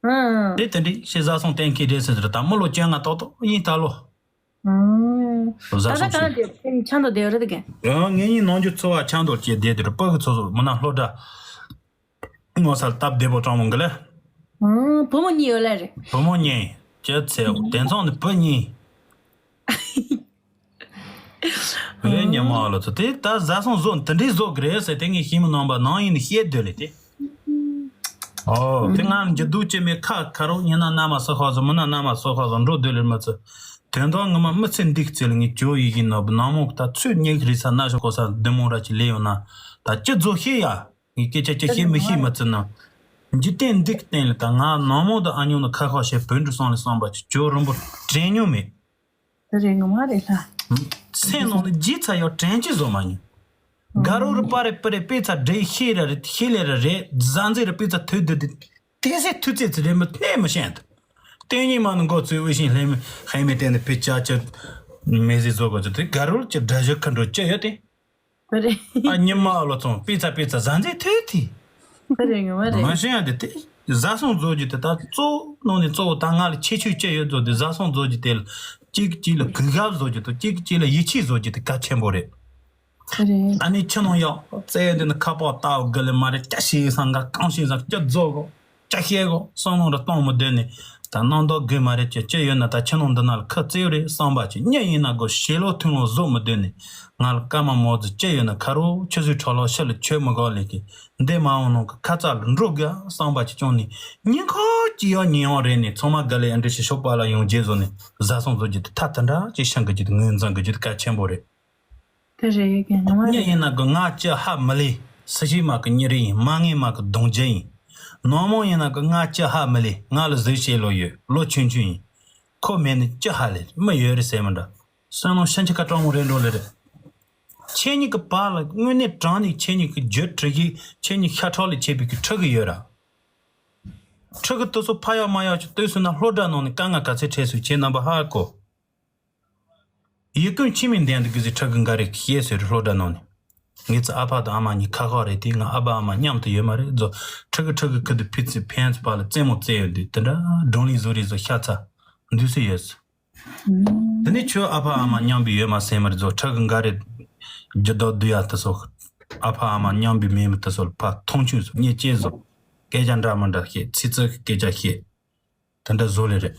ཨུམ། དེ་དེ་འདྲའི་ཤེས་བཟའ་སོང་གཏན་འཁེལ་རེད་ཟེར་ཟེར་ད་མི་ལོ་བཅོ་ལྔ་ཏོག་ཏོག་ཡིན་ད་ལོ། ཨུམ། བཟའ་ད་ལྟ་སོང་གང་ཞིག་དེ་ཆ་མདོ་བསྡད་ཡོད་རེད་དེ་གན། ཡང་ངེད་གཉིས་ནང་རྒྱུ་འཚོ་བ་ཆ་མདོ་སྐྱེས་བསྡད་དེ་རུ་སྤུ་གུ་ཚོ་སོ་མི་ན་སློབ་གྲྭ་ངོ་སར་སྟབས་བདེ་པོ་སྤྲང་མོ་འགི་ལེ། ཨུམ། བུ་མོ་གཉིས་ཡོད་ལེ་རེད། བུ་མོ་གཉིས་ཅི་ཚེ་དེ་ཚང་ནི་བུ་གཉིས། བོད་ཉི་མ་ལོ་ཚོ་དེ་ད་བཟའ་སོང་བཟོ་འདི་འདྲའི་བཟོ་གི་རེད་ཟེར་དེ་ངས་ཤེས་མི་ནང་པ་ནང་ཡིན་ནི་ཤེས་སྡོད་ལེ་དེ། ཨོ་དེ་ང་འགྱུར་རྡོ་ཅི་མེད་ཁ་ཁ་རོག་ཉི་ན་ན་མ་སོ་ཁ་བཟོ་མི་ན་ན་མ་སོ་ཁ་བཟོ་འགྲོ་སྡོད་ལེ་མི་ཚོ། དོན་དག་ངི་མ་མི་ཚེ་འདི་གི་ཚེ་ལ་ངས་ཇོ་ཡི་གི་ནོ་ནང་མོ་ད་ཚོད་ཉེ་གི་རེད་ས་ན་ཤོ་གོ་ས་བདེ་མོ་ར་ཅི་ལེ་ཡོང་ན་ད་ཅི་བཟོ་ཤེས་ཡ། ངས་སྐད་ཆ་ཅི་བཤད་མི་ཤེས་མ་ཚུལ་ན། འཇིག་རྟེན་འདི་གི་སྟེང་ལ་ད་ང་ནང་མོ་དང་ཨ་ཉོ་ནི་ཁ་ཁ་བཤད་བོད་འགྲོ་སོང་ལ་བསམ་པ་ཅིག་ཇོ་རིན་པོ་དྲན་མྱོང་མེད། དེ་རེད་ངོ་མ་རེད་ལ། སེམས་ནང་ནས་རྗེས་ཚ་ཡོད་དྲན་གྱི་བཟོ་མ་མྱོང་། དགའ་རོགས་རུ་པ་རེ་པི་རེ་དཔེ་ཚ་འདྲེ་ཤེས་ར་རེད་ཤེས་ལེ་ར་རེད་བཟའ་འཛིན་རུ་དཔེ་ཚ་ཐོས་དུ་དེ། དེ་སེ་ཐུ་ཙེ་ཙི་རེད་མི་གནས་མི་ཤེས་འདུག་དེ་གཉིས་མ་ནི་མགོ་ཚོས་དབུ་ཤིང་ལྷེ་མི་ཧེ་མི་དེ་ནི་ཕི་ཅ་ཅི་མེ་ཟི་བཟོ་དགོས་ཚུལ་དེ་དགའ་རོགས་ཀྱི་དགྲ་གཞི་ཁ་འགྲོ་ཅི་ཡོད་དེ། རེད། ཨ་ཉི་མ་ལོ་ཚོང་པི་ཚ་པི་ཚ་བཟའ་འཛིན་ཐོས་ཐི། རེད་ངོ་མ་རེད། མ་ཤེས་ཡ་དེ་དེ་བཟའ་སོང་བཟོ་རྒྱུ་དེ་ད་གཙོ་བོ་ནང་ནས་གཙོ་བོ་ད་ང་ལ་ཁྱད་ཆོས་ཅི་ཡོད་བཟོ་དེ་བཟའ་སོང་བཟོ་རྒྱུ་དེ་ལ་གཅིག་གཅིག་ལ་གུས་ཞབས་བཟོ་རྒྱུ་དང་གཅིག་གཅིག་ལ་ཡིད་ཆེས་བཟོ་རྒྱུ་དེ་གལ་ཆེན་པོ་རེད། རེད། ད་ནི་ཁྱི་ནང་ཡག་བཙལ་ཡ་འདི་ནི་ཁ་པར་ལྟ་བུ་དགུ་ལས་མ་རེད་སྐྱ་ཤེས་སང་ག་གང་ཤེས་སང་སྐྱ་རྫོགས་གོ་ཅ་ཤེས་གོ་བསམ་བློ་ར་གཏོང་མི་འདོད་ནི། ད་སྣང་དོགས་དགོས་མ་རེད་ཅེས་ཅི་ཡོད་ན་ད་ཁྱི་ནང་འདི་ན་ལ་ཁ་བཙེའུ་རེད་བསམ་པ་ཅིག་གཉིད་ཡིན་ན་གོ་ཞེ་ལོ་ཐུང་ལོ་བཟོ་མི་འདོད་ནི། ང་ལ་སྐར་མ་མོ་ཙི་ཅི་ཡོད་ན་ཁ་རོ་ཆུ་ཚོད་ཁྲོ་ལོ་ཤི་ལ་ཆོས་མི་གོ་ལེ་གི་འདི་མ་འོང་ནང་གི་ཁ་ཙག་ལ་འགྲོ་དགོས་བསམ་པ་ཅིག་བྱུང་ནི། ཉིན་ཁོ་ཅི་ཡོད་ཉིན་ཡོང་རེད་ནི་ཚང་མ་དགའ་ལེ་ཨ་འདྲི་ཞིག་ཤོག་པ་ལ་ཡོང་རྗེས་བཟོ་ནི་བཟའ་སོང་བཟོ་རྒྱུ་དེ་ཐ་དེ་འདྲ་ཅིག་ཤང་གི་རྒྱུ་དེ་ངོས་འཛིན་གི་རྒྱུ་དེ་གལ་ཆེན་པོ་རེད། དེ་རེད་གི་ནོར་མ་གཉིད་རེད། ཡིན་ན་གི་ང་ཅི་ཧ་མི་ལས། སྲིད་ཞི་མ་གི་གཉིད་རེ་ཡིན་མ་ངེས་མ་གི་གདོང་རྒྱུ་ཡིན། ནོར་མོ་ཡིན་ན་གི་ང་ཅི་ཧ་མི་ལས་ང་ལ་གཟི་བྱེད་ལོ་ཡོད་ལོ་ཆུང་ཆུང་ཡིན། ཁོ་མེད་ནི་ཅི་ཧ་ལས་མི་ཡོད་རེད་ཟེར་མི་འདྲ། སོན་ལོང་ཤན་ཆི་ཁ་གྲང་མོ་རེད་འགྲོ་ལེ་རེད། ཁྱེད་གཉིས་ཀྱི་བར་ལ་དངོས་གནས་དྲང་གནས་ཁྱེད་གཉིས་ཀྱི་རྒྱུད་གྲི་གིས་ཁྱེད་གཉིས་ཤ་ཁྲག་ལས་བྱས་པའི་གི་ཕྲུ་གུ་ཡོད་ར། ཕྲུ་གུ་དེ་ཚོ་ཕ་ཡག་མ་ཡག་ཅིག་ལྟོས་སོང་ན་སློབ་གྲྭ་ནང་ནས་དཀའ་ངལ་ག་ཚད་འཕྲད་སོང་ཁྱེད་རྣམ་པ་ཧ་གོ། ཡིད་ཀུན་ཆི་མི་ལྡན་དུ་གི་ཟི་ཕྲུ་གུ་འགའ་རེ་ཤེས་ཟེར་སློབ་གྲྭ་ནང་ནས། ངེད་ཚོ་ཨ་ཕ་དང་ཨ་མ་གཉིས་ཁ་ཁ་རེད་དེ། ང་ཨ་ཕ་ཨ་མ་མཉམ་དུ་ཡོད་མ་རེད་ཛོ། ཕྲུ་གུ་ཕྲུ་གུ་ཁུ་དུ་ཕི་ཚི་ཕན་ཚུ་པ་ལ་རྩེད་མོ་རྩེ་ཡོད་དུས་དེ་འདྲ་སྒྲུང་ལིང་བཟོ་རེད་ཛོ། ཤ་ཚ་འདུས་སུ་ཡོད་ཟེར། དེ་ནས་ཁྱོད་ཨ་ཕ་ཨ་མ་མཉམ་པའི་ཡོད་མ་སེམས་མར་ཛོ། ཕྲུ་གུ་འགའ་རེ་རྒྱུ་ལྡོག་བསྡུ་ཡ་དུ་སོགས། ཨ་ཕ་ཨ་མ་མཉམ་པའི་མེད་མི་དུ་སོགས་ཕ་མཐོང་ཆུང་སོགས་ཉེས་སྐྱེས་སོགས། སྐད་ཆ་འདྲ་མི་འདྲ་བཤད། ཚིག་རྩུབ་སྐད་ཆ་བཤད། དེ་འདྲ་བཟོ་ལེ་རེད།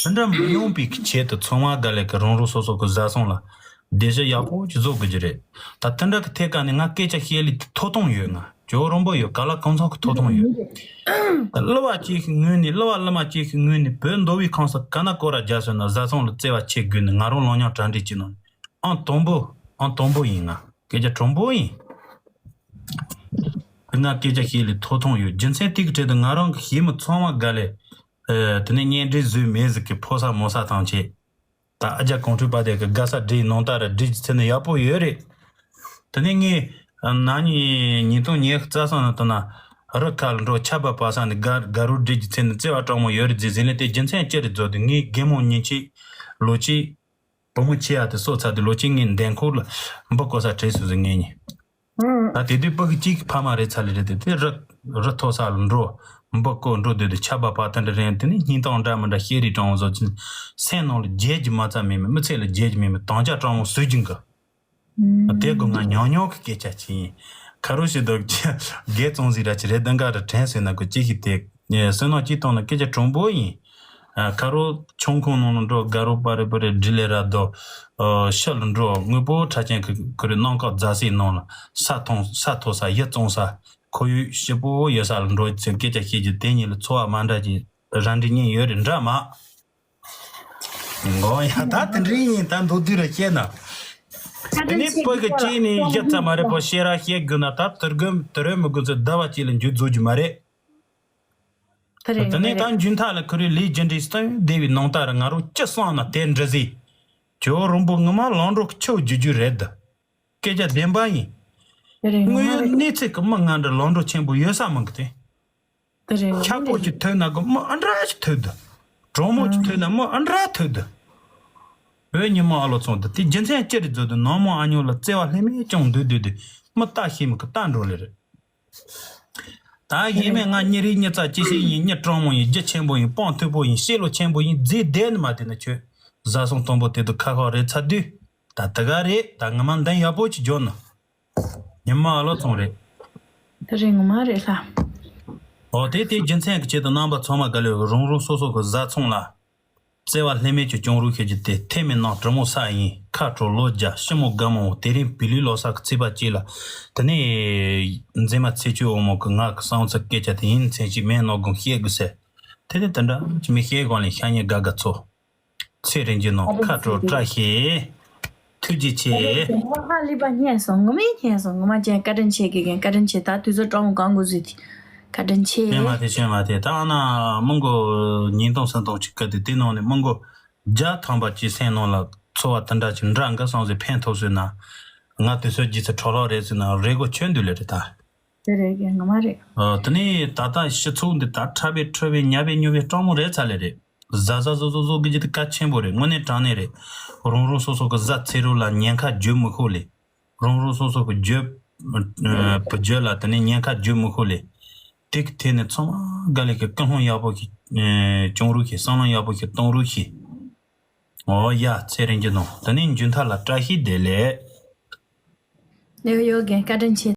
དེ་འདྲ་མི་ཡོང་པའི་ཆེད་དུ་ཚང་མ་ག་ལེ་གི་རང་རང་སོ་སོ་གི་བཟའ་ཚང་ལ་སྡེར་ཤ་ཡག་པོ་ཅིག་བཟོ་དགོས་ཀྱི་རེད། ད་དེ་འདྲ་གི་ཐད་ཀ་ནས་ང་སྐད་ཆ་བཤད་ལེ་དེ་ཐོབ་ཐང་ཡོད། ང་ཇོ་རོང་པོ་ཡོད། ག་ལ་གང་ཚང་གི་ཐོབ་ཐང་ཡོད། ད་གླུ་བ་གཅིག་གི་ངོས་ནས་གླུ་བ་གླུ་མ་གཅིག་གི་ངོས་ནས་བོད་མདོ་དབུས་ཁམས་གསུམ་ག་ན་སྐོར་ར་རྒྱ་སོན་ན་བཟའ་ཚང་ལ་བརྩེ་བ་ཆེ་དགོས་ནས་ང་རང་ལོ་ཉང་གྲ་འགྲིག་ཅིག་ནང་ཨང་དང་པོ་ཨང་དང་པོ་ཡིན། ང་སྐད་ཆ་དྲང་པོ་ཡིན། ང་སྐད་ཆ་བཤད་ལེ་ཐོབ་ཐང་ཡོད། རྒྱུ་མཚན་དེ་གི་ཁྲོད་དུ་ང་རང་གི་ཞི་མི་ཚང་མ་ག་ལེ། ཨེ། དེ་ནས་གཉེན་འབྲེལ་བཟོས་མེད་ཟིག་གི་ཕོ་ས་མོ་ས་ཐམས་ཅད། ད་ཨ་ཅག་གོང་ཁྲོས་པ་དེ་གི་དགའ་ས་འདྲེ་ནང་ལྟར་འདྲེ་གི་ཚེ་ནི་ཡག་པོ་ཡོད་རེད། དེ་ནས་ངས་ན་ནིང་ཉིས་སྟོང་ཉི་ཤུ་རྩ་གསུམ་ནང་དུ་ན་རི་ཁ་ལ་འགྲོ་ཆར་པ་བབས་ས་ནས་དགའ་དགའ་རོགས་འདྲེ་གི་ཚེ་ནི་བརྩེ་བ་དྲང་མོ་ཡོད་རེད་ཟེར་ཟིན་ལེ། དེ་རྒྱུ་མཚན་ཅི་རེད་ཟེར་དུས་ངའི་རྒན་མོ་ཉིན་གཅིག་ལོ་གཅིག་བུ་མོ་ཆེ་ཡ་དེ་གསོ་ཚར་དུས་ལོ་གཅིག་ངའི་འདན་ཁོག་ལ་འབུ་བརྐོ་ས་བྲོས་སོང་ཟེར། ངེད་གཉིས། ད་དེ་དུས་ཕྲུ་གུ་གཅིག་གི་ཕ་མ་རེད་ཚར་ལེ་རེད་དེ། དེ་རི་རི་མཐོ་ས་ལ་འགྲོ། འབུ་བརྐོ་འགྲོ་སྡོད་དུས་ཆར་པ་བབས། དེ་འདྲ་རེད། དེ་ནས་སྙིང་གཏམ་འདྲ་མི་འདྲ་བཤད་རེས་དྲང་བཟོ་ཅིང་སེམས་ནང་ལ་བརྗེད་རྒྱུ་མ་ཚད་མེད་མི། མི་ཚེ་ལ་བརྗེད་རྒྱུ་མེད་མི་དམ་བཅའ་དྲང་བོ་བཟོ་རྒྱུ་འགི། དེ་གོ་ང་ཉུང་ཉུང་གི་སྐད་ཆ་ཅིག་ཡིན། ཁ་རོ་ཞིག་འདུག་ཅི་རྒས་ཙོང་ཟིག་ར་ཅི་རེད། དེ་འགའ་ར་དྲན་སོང་ན་གོ་ཅི་ཞིག་དེ། བསོད་ནམས་སྐྱིད་གཏོང་ན་སྐད་ཆ་དྲང་པོ་ཡིན། ཨ། ཁ་རོ་ཆང་ཁང་ནང་ལ་འགྲོ། དགའ་རོགས་པ་རེ་པ་རེ་འདྲི་ལེ་ར་དོ། ཨ། ཤི་ལ་འགྲོ། དངོས་པོ་ཁྲ་ཅན་གི་ཁུ་རེ་གནམ་ཁ་རྫ་སའི་ནང་ལ་ས་ཐོང་ས་མཐོ་ས་ཡིད་གཙང་ས་ཁོར་ཡུག་སྐྱིད་པོ་ཡོད་ས་ལ་འགྲོ་ཚེ་སྐད་ཆ་བཤད་རྒྱུ་དེ་གཉིས་ལ་ཚོར་བ་མ་འདྲ་ཅིག་ར་འདྲི་ཉན་ཡོད་རེད་འདྲ་མ། འོ་ཡ། ད་དེ་འདྲ་ཡིན། ད་མདོར་བསྡུས་ར་བཤད་ན། དེ་ནས་ཕྲུ་གུ་གཅིག་ནས་བཞི་ཙམ་མ་རེད་པོ་ཤེས་ར་བཤད་དགོས་ན་ད་དུར་དགོན་དུ་རེ་མི་དགོས་ཚོད་ཟླ་བ་གཅིག་ལ་འཇུ་རྫོགས་རྒྱུ་མ་རེད། དེ་རེད། དེ་ནས་ད་མཇུག་མཐའ་ལ་ཁོ་རེ་ལས་རྒྱུ་འབྲས་སྟོན་བདེ་བའི་ནང་ལྟར་ང་རང་ཅི་བསམ་ན་དེ་འདྲ་ཟིག་ཇོ་རོང་པོ་ངོ་མ་ལམ་འགྲོ་གི་ཆུ་བོ་རྒྱུག་རྒྱུ་རེད། སྐད་ཆ་བདེན་པ་ཡིན། དེ་རེད། ངོ་མ་དངོས་ཡོད་རེད། གནས་ཚུལ་གི་མི་ང་འདྲ་ལམ་འགྲོ་ཆེན་པོ་ཡོད་ས་མིན་གི་དེ། དེ་རེད། ཁྱབ་པོ་ཅིག་ཐོས་ན་གི་མི་ཨ་འདྲ་ཞིག་ཐོས་འདུག་དྲང་མོ་ཅིག་ཐོས་ན་མི་ཨ་འདྲ་ཐོས་འདུག་བོད་ཉི་མ་ཨ་ལོ་ཚོང་འདི་དེ་རྒྱུ་མཚན་ཅི་རེད་ཟེར་དུས་ནངས་མོ་ཨ་ཉོ་ལ་བརྩེ་བ་ལྷད་མེད་ཅང་འདུག་འདུག་དུས་མི་ལྟ་ཤེས་མི་གི་ལྟ་འགྲོ་ལེ་རེད། ད་ཡིན་མིན་ང་གཉིས་རེ་གཉིས་རྩ་གཅིག་ཤེས་ཡིན། གཉིས་དྲང་མོ་ཡིན། རྒྱུ་ཆེན་པོ་ཡིན། དཔང་མཐུག་པོ་ཡིན། བཤད་ལོ་ཆེན་པོ་ཡིན། རྫས་བསྡད་ནི་མ་བསྡད་ན་ཁྱོད་བཟའ་ཚང་དང་པོ་དེ་དུ་ཁ་ཁ་རེད་ཚར་དུས་ད་དེ་ག་རེད། ད་ངོ་མ་འདང་ཡག་པོ་ཅིག་འཇོག་ན། ཉི་མ་ཨ་ལོ་ཚོང་རེད། དེ་རེད། ངོ་མ་རེད་ལ། འོ་དེ་དེ་རྒྱུ་མཚན་གྱི་ཆེད་དུ་རྣམ་པ་ཚང་མ་ག་ལེ་རང་རང་སོ་སོ་གི་བཟའ་ཚང་ལ་བརྩེ་བ་ལྷད་མེད་ཀྱི་བཅངས་རོགས་བྱེད་རྒྱུ་དེ་ཐེ་མི་ནག་དྲི་མོ་ས་ཡིན། ཁ་དྲོ་ལོ་བརྒྱ་ཞི་མོ་དགའ་མོ་དེ་རིང་བི་ལུས་ལོ་གསར་གྱི་ཚེས་པ་གཅིག་ལ་དེ་ནས་མཛེས་མ་ཚེ་ཆོས་འོ་མོ་གི་ང་གི་བསམ་ཚུལ་སྐད་ཆ་དེ་ཡིན་མཚན་ཞིག་མེད་ནོ་དགོངས་བཤད་དགོས་ཟེར། དེ་ནས་དེ་འདྲ་མི་བཤད་གོང་ལ་ཤ་ཉེ་དགའ་དགའ་ཚོ། ཚེ་རིང་གི་ནང་ཁ་དྲོ་བཀྲ་ཤིས། ཐུགས་རྗེ་ཆེ། ངོ་མ་ཧ་ལས་པ་སྙན་སོང་། ངོ་མས་སྙན་སོང་། ངོ་མ་ཅན་བཀའ་དྲིན་ཆེ། དགེ་རྒན་བཀའ་དྲིན་ཆེ། ད་དུས་ཚོད་སྤྲང་བོ་གང་དགོས་ཟིག་བཀའ་དྲིན་ཆེ། ཤེས་མ་ཐེ་ཤེས་མ་ཐེ། ད་ཨ་ན་མི་མགོ་ཉིས་སྟོང་སུམ་སྟོང་ཅིག་བཀའ་དེ་དེ་ནང་ནས་མི་མགོ་བརྒྱ་ཐམ་པ་ཅིག་སེམས་ནང་ལ་ཚོར་བ་དེ་འདྲ་ཅིག་འདྲ་འགའ་སོང་ཟིག་ཕན་ཐོགས་སོང་ན་ང་དུས་ཚོད་རྗེས་སུ་འཕྲོ་ལོག་རེད་ཟེར་ན་རེ་སྒུག་ཆོད་འདུག་ལེ་རེད་ད། དེ་རེད་གི་ངོ་མ་རེད། ཨ། དེ་ནས་ད་ལྟ་སྤྱི་ཚོགས་འདི་ད་ཁྲ་བའི་ཁྲོ་བའི་ཉ་བའི་སྨྱོ་བའི་སྤྲང་མོ་རེད་ཚར་ལེ་རེད། གཟབ་གཟབ་གཟབ་གཟབ་གཟབ་གི་ཅི་དེ་གལ་ཆེན་པོ་རེད། དངོས་གནས་དྲང་གནས་རེད། རང་རང་སོ་སོ་གི་གཟའ་ཚེ་རོ་ལ་ཉེན་ཁ་བརྗོད་མི་ཤོག་ལེ། རང་རང་སོ་སོ་གི་བརྗོད་ཨ་བརྗོད་ལ་དེ་ནས་ཉེན་ཁ་བརྗོད་མི་ཤོག་ལེ། དེ་གི་ཐད་ནས་ཚང་མ་ག་ལེ་གི་ཀུན་སློང་ཡག་པོ་ཞིག་ཨ་བཅངས་རོགས་ཞིག་བསམ་བློ་ཡག་པོ་ཞིག་གཏོང་རོགས་ཞིག་འོ་ཡ། ཚེ་རིང་གི་ནང་དེ་ནས་མཇུག་མཐའ་ལ་བཀྲ་ཤིས་བདེ་ལེགས། ཡོ་ཡོ་རྒན་བཀའ་དྲིན་ཆེ།